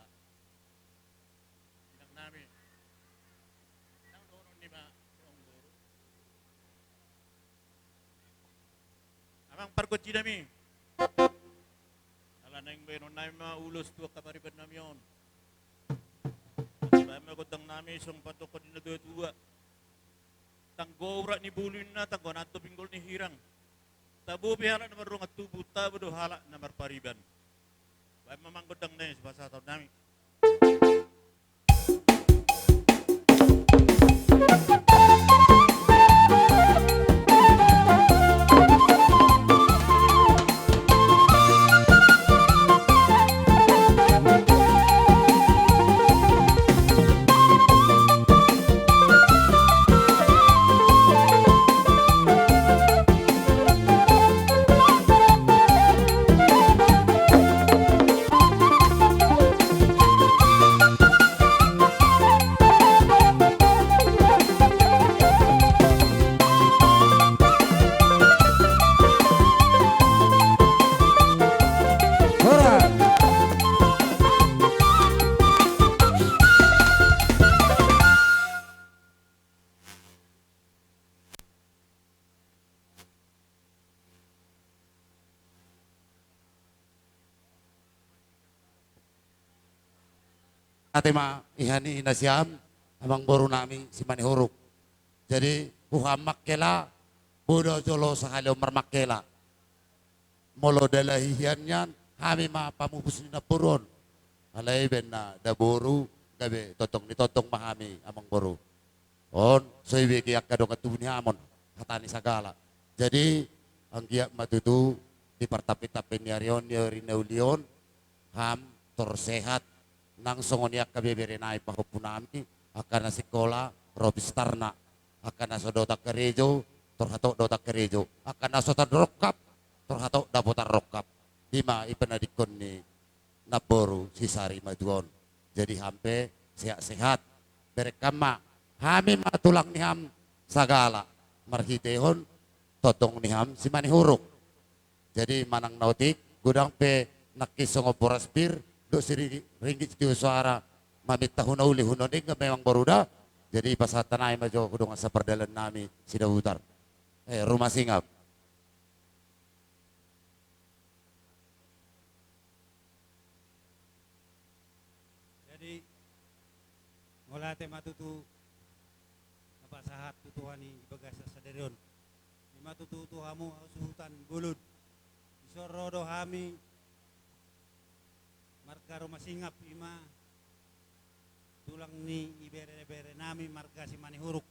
inangnami. Nang dohonon ni ma, amangboru. Amang pargonsinami. Ala naeng baenonnami ma ulos tu angka paribannami on. Baen ma gondangnami songon pandohan ni natuatua. Tanggo urat ni bulu ninna, tanggo nantop pinggol ni hirang. Tabo pe halak na mardongan tubu, tabo do halak na marpariban. Baen ma amang gondangnami sipasahatonnami. Ate ma iha ni nasiam, amangboru nami Simanihuruk. Jadi, huham mangkela, boi do jolo sahali on marmangkela. Molo dalahi hian nian, hami ma pamupus ni namboru on. Alai baen na daboru, gabe tongtong ni tongtong ma hami, amangboru. On, so dibege angka dongan tubu ni hamu on, hata ni sagala. Jadi, anggiat ma tutu, di partampi-tampi ni ari on, di ari na uli on, hami tor sehat, nang songon i angka ibebere nami pahompu nami, angka na sikola, ro pistarna, angka na so dohot angka karejo, tor hatop dohot angka karejo, angka na so tarrongkap, tor hatop dapot tarrongkap. I ma ipanadingkon ni namboru si Sari Matuaon. Jadi hami pe sehat-sehat. Bereng hamu ma, hami ma tulang ni hamu sagala. Marhitehon tongtong ni hamu Simanihuruk. Jadi manang na otik, godang pe nangkin songon boras pir, dohot siringgit, ringgit sitio soara, maminta hu na uli hu na oning, memang boru da. Jadi pasahat hami ma jo hu dongan sapardalan nami Sidabutar. Eh, Rumasingap. Jadi, mauliate ma tutu, tapasahat tu Tuhan i di bagasan sadari on. I ma tutu tu hamu hasuhuton bolon. Dison ro do hami, marga Rumasingap, i ma tulang ni ibebere nami marga Simanihuruk.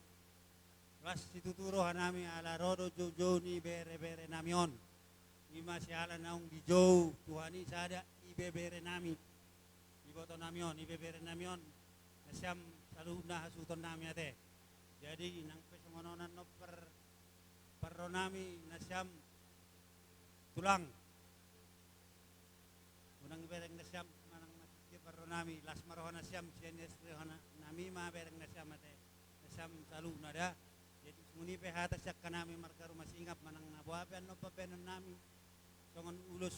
Las situtu roha nami ala ro do joujou ni ibebere nami on. I ma siala naung dijou Tuhan i sada ibebere nami. Iboto nami on, ibebere nami on, nasiam saluhutna hasuhuton nami ate. Jadi nang pe songon on annon par, parro nami nasiam tulang. Unang bereng nasiam manang na tingki parro nami, las ma roha nasiam, sian ias roha na-, nami ma bereng nasiam ate. Nasiam saluhutna da. Jadi songon i pe hata sian hami marga Rumasingap manang na boha pe annon pambahenan nami. Songon ulos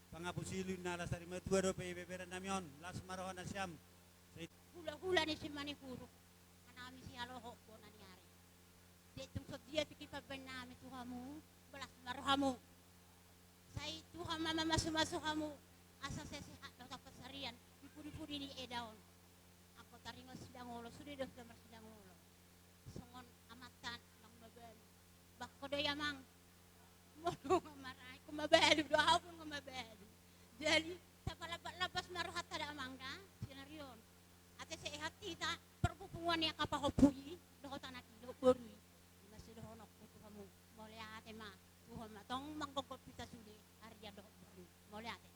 pangapusi lili na las ari matua dope ibebere nami on, las ma roha nasiam. Sai hula-hula ni Simanihuruk, hanami sialohot bona ni ari. Jadi tung songon dia tingki pambahenan nami tu hamu, las ma rohamu. Sai Tuhan ma mamasu-masu hamu, asa sehat dohot pansarian di pudi-pudi ni eda on. Anggo taringot sidangolo, sude do hita marsidangolo. Songon amanta naung mabalu. Bangko do i amang. Molo nga marai, nga mabalu do, au pe nga mabalu. Jadi, tapalambat-lambat ma rohanta da amang da, sian ari on. Ate sehat hita, parpunguan ni angka pahompu i, dohot anak i, dohot boru i. I ma sidohononku tu hamu, mauliate ma, Tuhan ma tong manggomgom hita sude, ari an dohot borngin. Mauliate.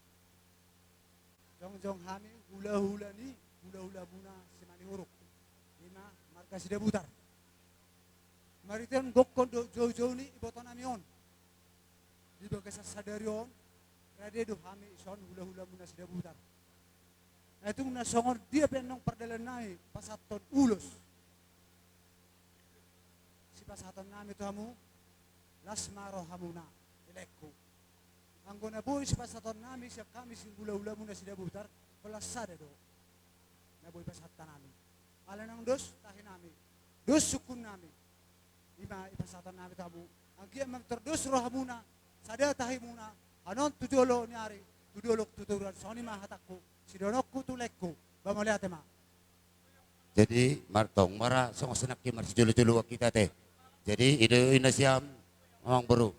Jongjong hami hula-hula ni hula-hulamuna Simanihuruk, i ma marga Sidabutar. Marhitehon gokhon dohot joujou ni iboto nami on, di bagasan sadari on, rade do hami dison hula-hulamuna Sidabutar. Ai tung na songon dia pe annon pardalan nami pasahathon ulos, sipasahaton nami tu hamu, las ma rohamuna, lelengku. Anggo na boi sipasahaton nami sian hami sihula-hulamuna Sidabutar, holan sada do na boi pasahaton nami. Ala naung dos tahi nami, dos sungkun nami. I ma ipasahaton nami tu hamu. Anggiat ma tor dos rohamuna, sada tahimuna, annon tu jolo ni ari, tu dolok tu toruan, songon i ma hatangku, sidohononku tu lelengku, ba mauliate ma. Jadi, martong mara, songon i nangkin marsijolo-joloan hita ate. Jadi, i do i nasiam, amangboru.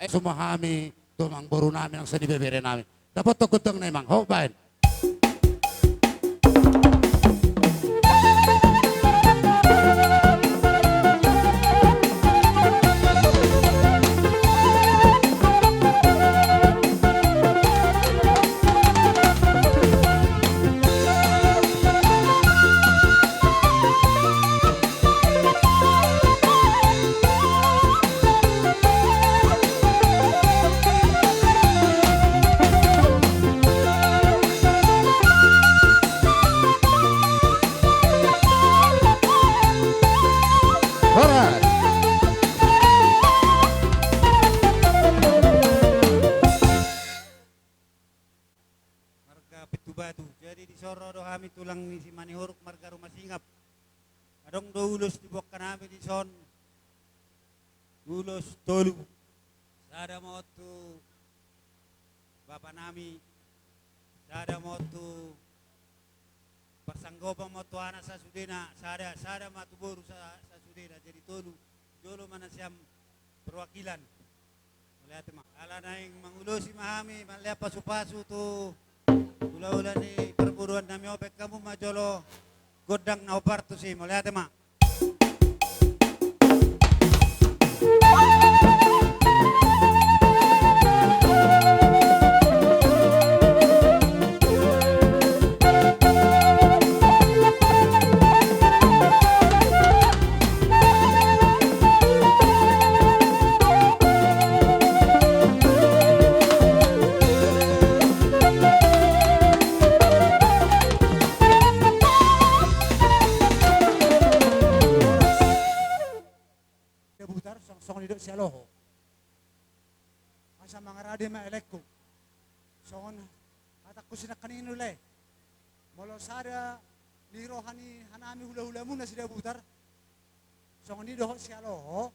Eh, sumahami, tu amangboru nami, nang songon i bebere nami. Dapothon gondang na i amang, ho baen. Horas. Marga Pitubatu. Jadi dison ro do hami tulang ni Simanihuruk marga Rumasingap. Adong do ulos diboan hami dison. Ulos tolu. Sada ma on tu bapa nami, sada ma on tu Gopa ma tu anak sasudena, sada, sada ma tu boru sa-, sasudena, jadi tolu, jolo ma na sian perwakilan. Mauliate ma. Ala naeng mangulosi ma hami, mangalehon pasupasu tu hulahula ni parboruon nami on, baen hamu ma jolo gondang na hombar tusi, mauliate ma. Dabutar, song-, songon i dohot sialoho. Asa mangarade ma elekku. Songon hatangku sinangkaning i, ule. Molo sada ni roha ni hanami hulahulamuna si Dabutar, songon i dohot sialoho,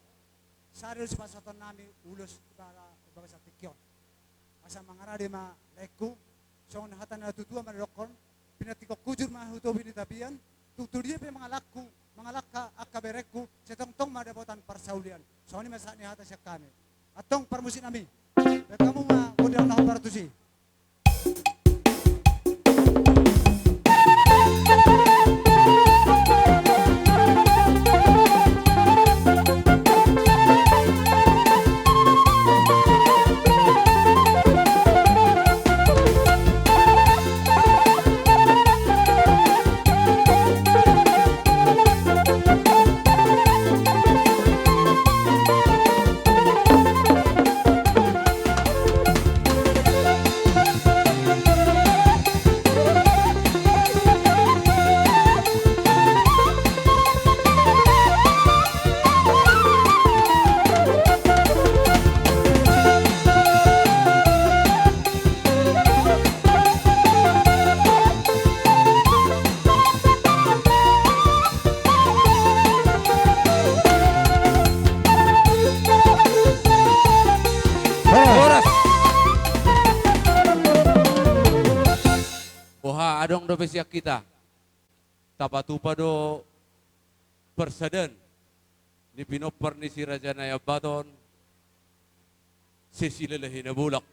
sada do sipasahaton nami ulos di bagasan tingki on. Asa mangarade ma elekku, songon hata ni natuatua mandokkon, pinantikhon hujur ma hu topi ni tapian, tung tu dia pe mangalangka, mangalangka angka berengku, sai tongtong ma dapotan parsaulian. Songon i ma sahat ni hata sian hami. Antong parmusik nami, baen hamu ma gondang na hombar tusi. Horas. Boha, adong dope sian hita. Tapatupa do parsadaan ni pinompar ni Si Raja Nai Ambaton, Sesi Lalahi Nabolak,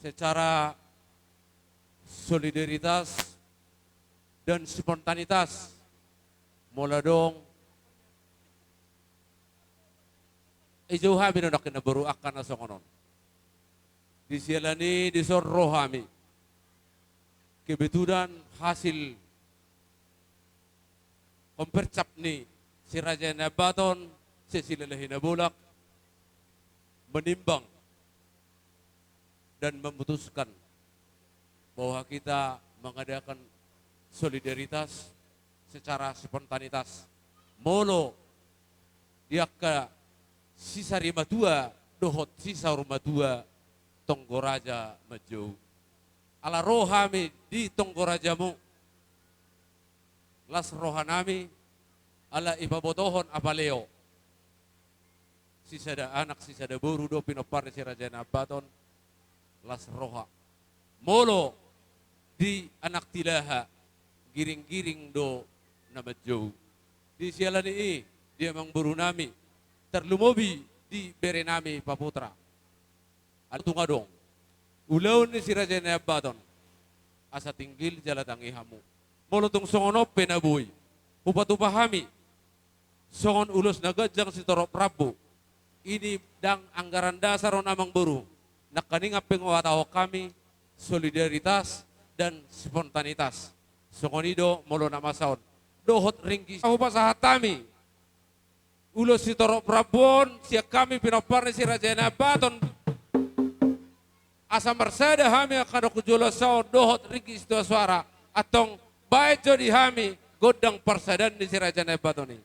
secara solidaritas dan spontanitas. Molo adong, dijou hami do nangkin na boru angka na songon on. Di siala ni i, dison ro hami. Kebetulan hasil kompercap ni Si Raja Nai Ambaton, Sesi Lalahi Nabolak, menimbang dan memutuskan bahwa kita mengadakan solidaritas secara spontanitas. Molo di angka sisarimatua dohot sisaurmatua Tonggo Raja Manjou. Ala ro hami di Tonggo Rajamu, las roha nami, ala dipabotohon Apaleo. Sisada anak, sisada boru do pinompar ni Si Raja Nai Ambaton, las roha. Molo di anak Tilaha, giringgiring do na manjou. Di siala ni i, di amangboru nami, tarlumobi di bere nami Paputra. Ala tung adong ulaon ni Si Raja Nai Ambaton, asa tinggil jala tangi hamu. Molo tung songon on pe na boi hupatupa hami songon ulos na ganjang sitorop rambu, i ndang anggaran dasar on, amangboru. Nangkaningan pe huhatahon hami solidaritas dan spontanitas. Songon i do molo na masa on. Dohot ringgit hupasahat hami ulos sitorop rambu on sian hami pinompar ni Si Raja Nai Ambaton, asa marsada hami angka na hujolo saon dohot ringgit sitio suara. Antong baen jo di hami gondang parsadaan ni Si Raja Nai Ambaton i.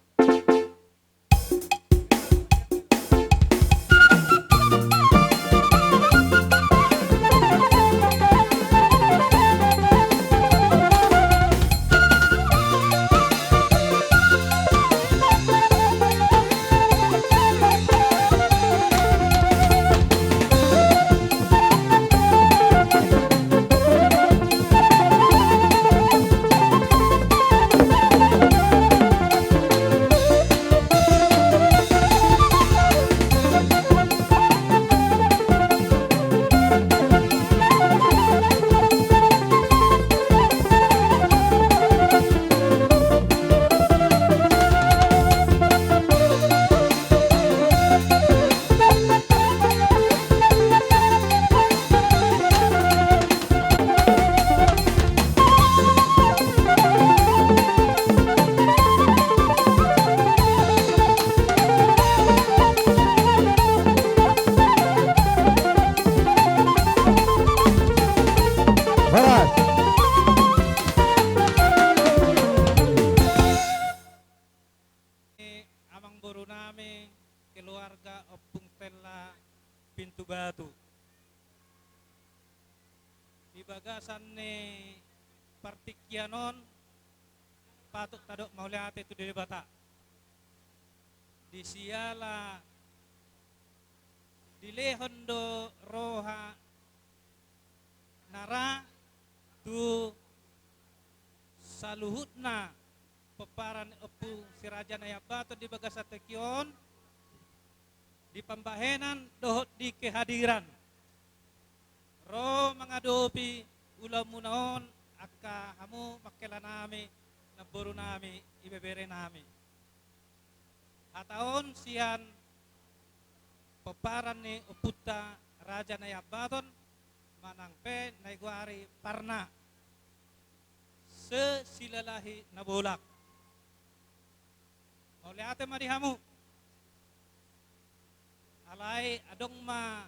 Dengkian on patut tadok mauliate tu Debata. Di siala dilehon do roha na ra tu saluhutna pomparan ni Ompu si Raja Naiambaton di bagasan tingki on, di pambahenan dohot di kehadiran. Ro mangadopi ulaonmuna on angka hamu mangkelanami, namborunami, ibeberenami. Hata on sian pomparan ni ompunta Raja Naiambaton, manang pe na igoari Parna, se Silalahi Nabolak. Mauliate ma di hamu. Alai adong ma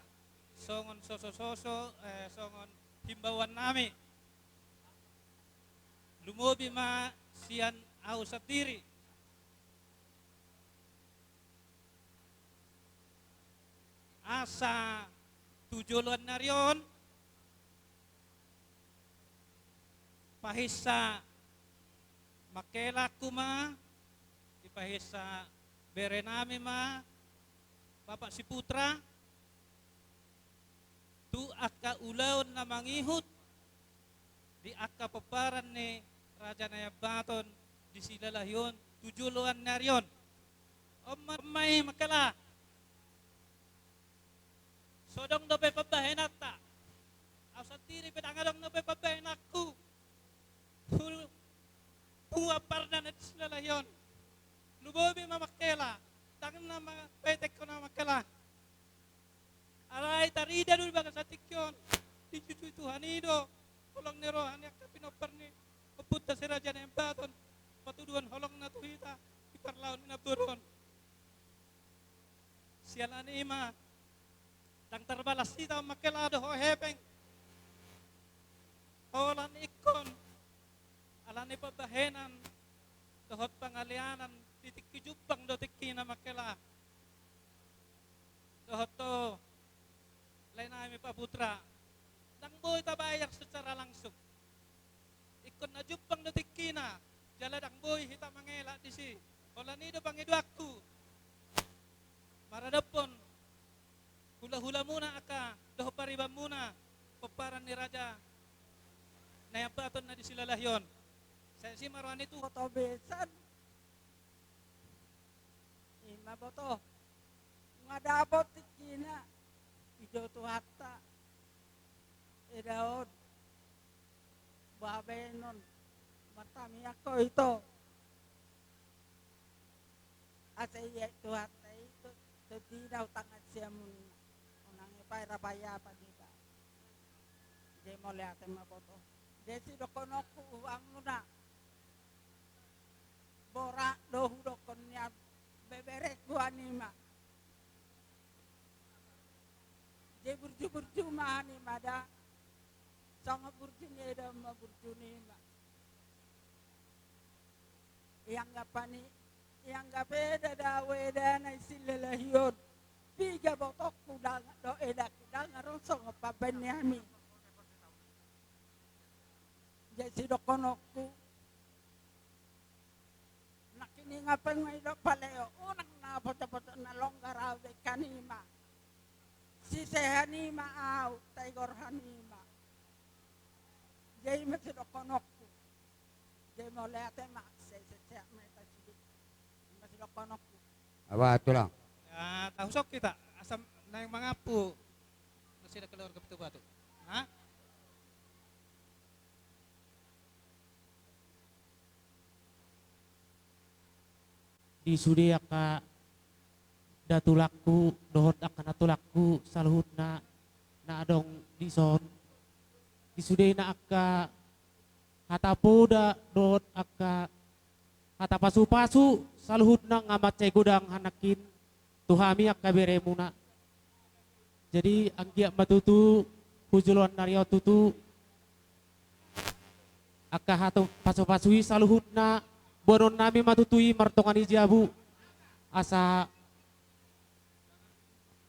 songon sosososo, eh, songon himbauannami. Lumobi ma sian au sandiri. Asa tu joloan ni ari on, pahinsa mangkelangku ma, dipahinsa berenami ma, Bapak Siputra, tu angka ulaon na mangihut di angka pomparan ni Raja Naiambaton di Silalahi on tu joloan ni ari on. On ma, on ma i mangkela. So adong dope pambahenanta. Au sandiri pe ndang adong dope pambahenanku. Hul-, punguan Parna na di Silalahi on. Lumobi ma mangkela. Ndang na ma-, petek hona mangkela. Alai tarida do di bagasan tingki on, dijujui Tuhan i do holong ni roha ni angka pinompar ni ompunta si Raja Naiambaton, patuduhon holongna tu hita di parlaho ni namboru on. Siala ni i ma, ndang tarbalas hita mangkela dohot hepeng. Holan ingkon, alani pambahenan dohot pangaleanan di tingki jumpang do tingkina mangkela. Dohot tu lae nami Pak Putra, ndang boi tabayar secara langsung. Ingkon na jumpang do tingkina, jala ndang boi hita mangela disi. Holan i do pangidoanku maradophon hulahulamuna angka dohot paribanmuna pomparan ni Raja Naiambaton na di Silalahi on. Sai asi ma roha ni Tuhan. Oto besan. I ma boto. Nga dapot tingkina, ijo Tuhanta eda on, babenon, martamiang ho ito. Asa ia Tuhanta i tu, tu tina utangan siamun. Unang i paira paiapa deba. Jadi mauliate ma boto. Jadi sidohononku uangmuna. Borat do hudokkon nian, beberengku hanima. Jadi burju-burju ma hanima da. Songon burju ni eda ma burju nima. Ianggap ani, ianggap eda da au eda na i Silalahi on. Piga botongku ndang do edaku ndang ro songon pambaen ni hami. Jadi sidohononku. Nangkin i nga pe nga i do paleo, unang na poco-poco na longgar au dengkan i ma. Sise hanima au, taigor hanima. Jadi i ma sidohononku. Jadi mauliate ma, sai sehat-sehat ma hita sude. I ma sidohononku. Aba tulang. Ya, tahu sok kita, asam naeng mangampu. Nasida keluarga Pitu Batu. Ha? Di sude angka datulangku dohot angka natulangku saluhutna na adong dison. Di sudena angka hata poda dohot angka hata pasupasu saluhutna nga mansai godang hanangkin tu hami angka beremuna. Jadi anggiat ma tutu tu joloan ni ari on tutu angka hata pasupasu i saluhutna boanonnami ma tutu i martonga ni jabu, asa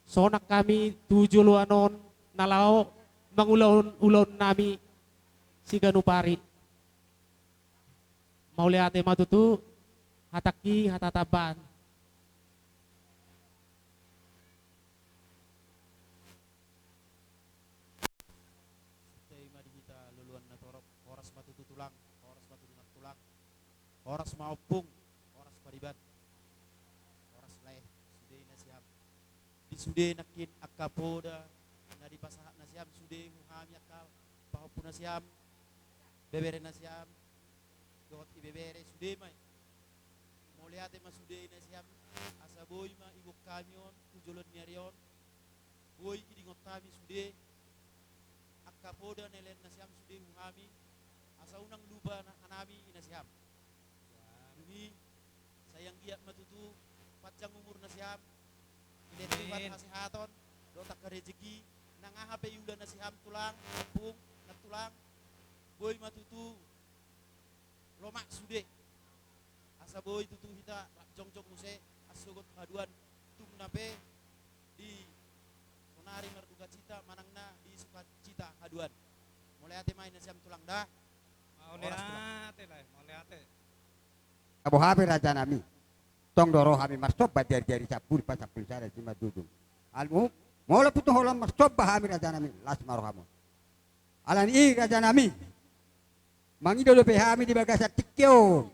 sonang hami tu joloan on na laho mangulahon ulaonnami siganup ari. Mauliate ma tutu, hatangki hata tambahan. Sai ma di hita loloan na torop, horas ma tutu tulang, horas ma tutu nantulang, horas ma ompung, horas pariban, horas lae, sude nasiam. Di sude nangkin angka poda na dipasahat nasiam sude hu hami angka pahompu nasiam, bebere nasiam, dohot ibebere sude ma i. Mauliate ma sude nasiam, asa boi ma iboan hami on tu joloan ni ari on, boi idingot hami sude angka poda na nilean nasiam sude hu hami, asa unang lupa na, hanami i nasiam. Dung i, sai anggiat ma tutu panjang umur nasiam, dilehon Tuhan hasehaton dohot angka rejeki, nang aha pe iula nasiam tulang, ompung, nantulang, boi ma tutu lomak sude. Asa boi tutu hita rap jongjong muse, asa sogot haduan tung na pe di sonari mardukacita manang na di sukacita haduan. Mauliate ma i nasiam tulang da. Horas tulang. Mauliate lae, mauliate. Tabo hape rajanami. Tong do ro hami marsomba jari-jari sampulu pasampulu sada simanjujung. Almu, molo tung holan marsomba hami rajanami, las ma roham on. Alani i rajanami, mangido dope hami di bagasan tingki on.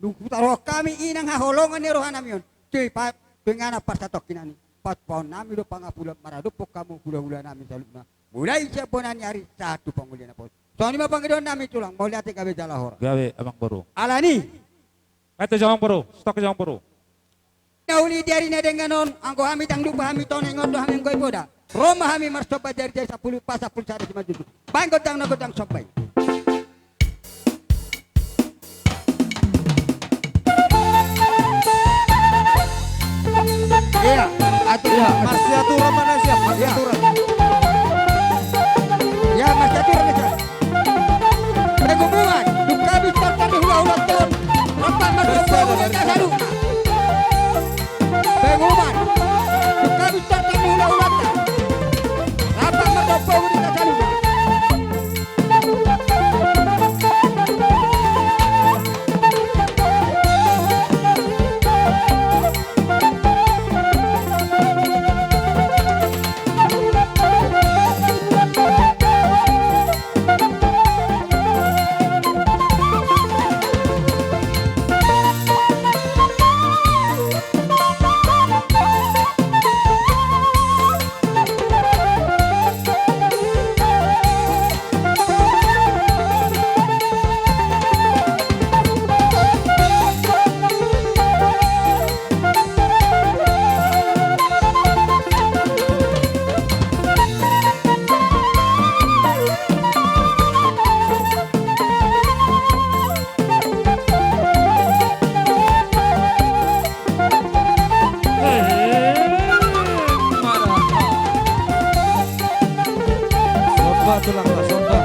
Dung hutaruhon hami i nang haholongan ni rohanami on, tu i pa, tu inganan parsatongkinan i, pasahaton nami do pangapulan maradophon hamu hula-hulanami saluhutna. Mulai sian bona ni ari sahat tu pangoli na pos. Songon i ma pangidoan nami tulang, mauliate gabe jala horas. Gabe amang boru. Alani. Kata amang boru, stok amang boru. Na uli di ari na denggan on, anggo hami ndang lupa hami tong na ingot do hami anggo i poda. Ro ma hami marsomba jari-jari sampulu pasampulu sada simanjujung. Baen gondang na gondang somba i. Iya, aturan. Iya, marsiaturan ma nasiam, marsiaturan. Iya, marsiaturan ma nasiam. Pengumuman, dung habis tortor ni hula-hula on, rap ma marsombong hita saluhutna. Pengumuman, dung habis tortor ni hula-hula on, rap ma marsombong hita saluhutna. Somba tulang, somba.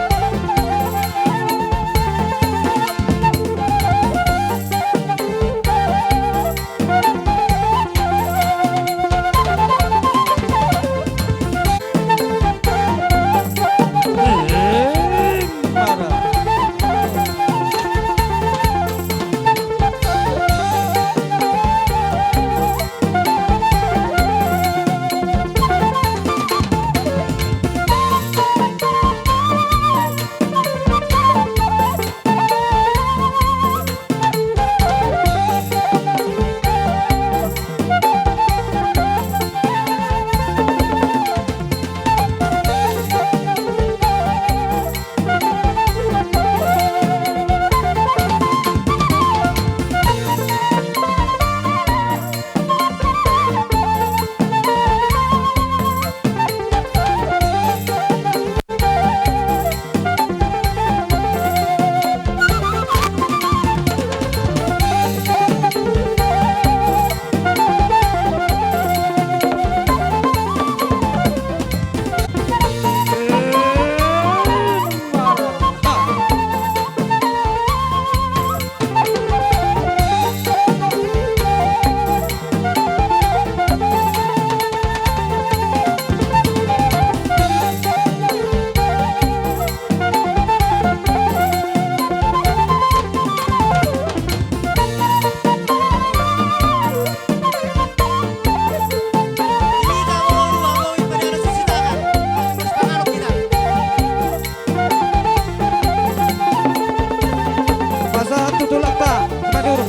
Tulangta Madura.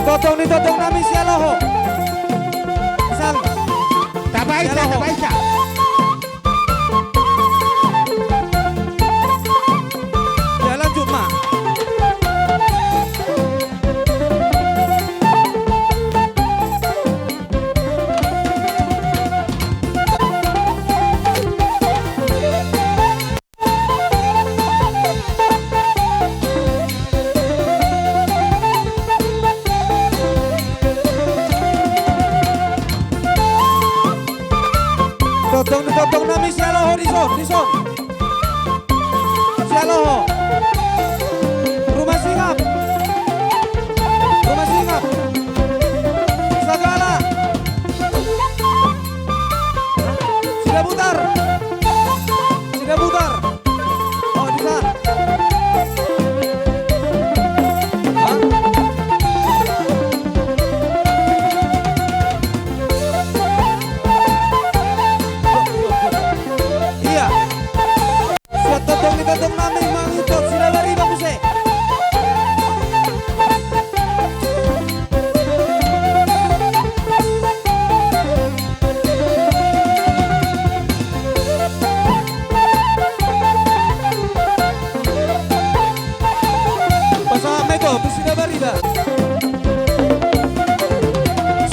Totong ni totong nami Sialoho. Sal. Tabaisa, Sialoho. Tabaisa. Ya, lanjut, Ma. Totong ni totong nami Sialoho, dison, dison. Sialoho. Rumah Singap. Rumah Singap. Sagala. Sidabutar. Sidabutar. Oh, disan. Hah? Iya. Sian totong ni totong nami mangido Sidabariba muse. Pasahat ma i tu Sidabariba.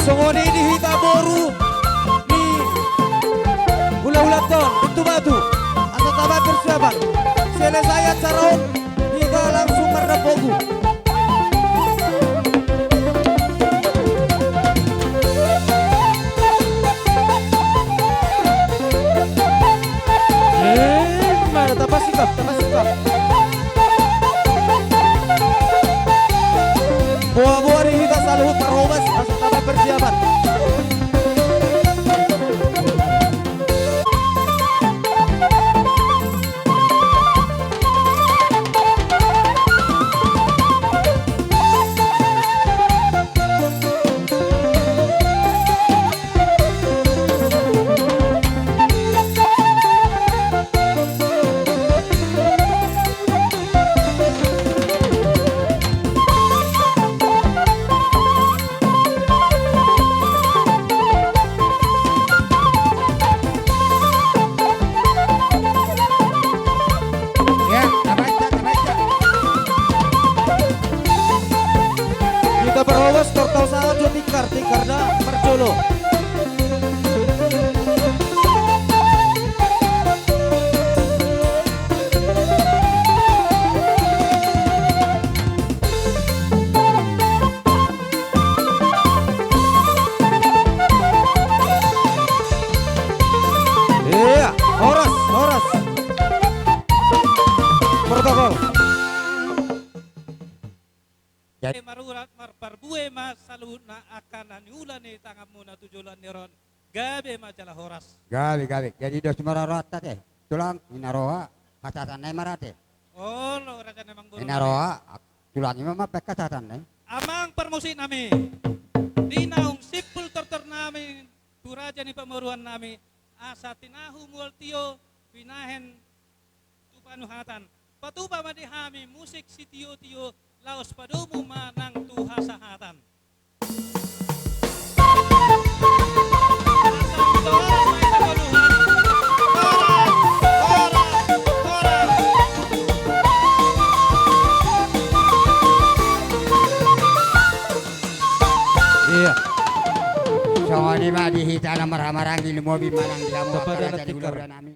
Songon i di hita boru ni hulahulanta on, Bintubatu, asa taba persiapan. Selesai acara on, hita langsung mardambogu. Eh, mana tapasingkap, tapasingkap. Boa-boa di hita saluhut parhobas, asa taba persiapan. Ya, tabaca, tabaca. Hita parhobas, tortau sahat jo tikar, tikarna parjolo. Iya, horas, horas. Protokol. Jadi marurat marparbue ma saluhutna angka na niula ni tanganmuna tu joloan ni ari on. Gabe ma jala horas. Gabe, gabe. Jadi dos ma rohanta te. Tulang, ina roha, hasahatan nai ma ra te. Olo, raja ni amangboru. Ina roha, tulang, i ma mambaen hasahatan nai. Amang parmusik nami. Di naung simpul tortor nami tu raja ni pamoruan nami, asa tinahu mual tio, pinahen tu panuhatan. Patupa ma di hami musik sitio-tio, laos padomu ma nang tu hasahatan. Iya. Songon i ma di hita na marhahamaranggi, lumobi ma nang di hamu angka raja ni hulahula nami.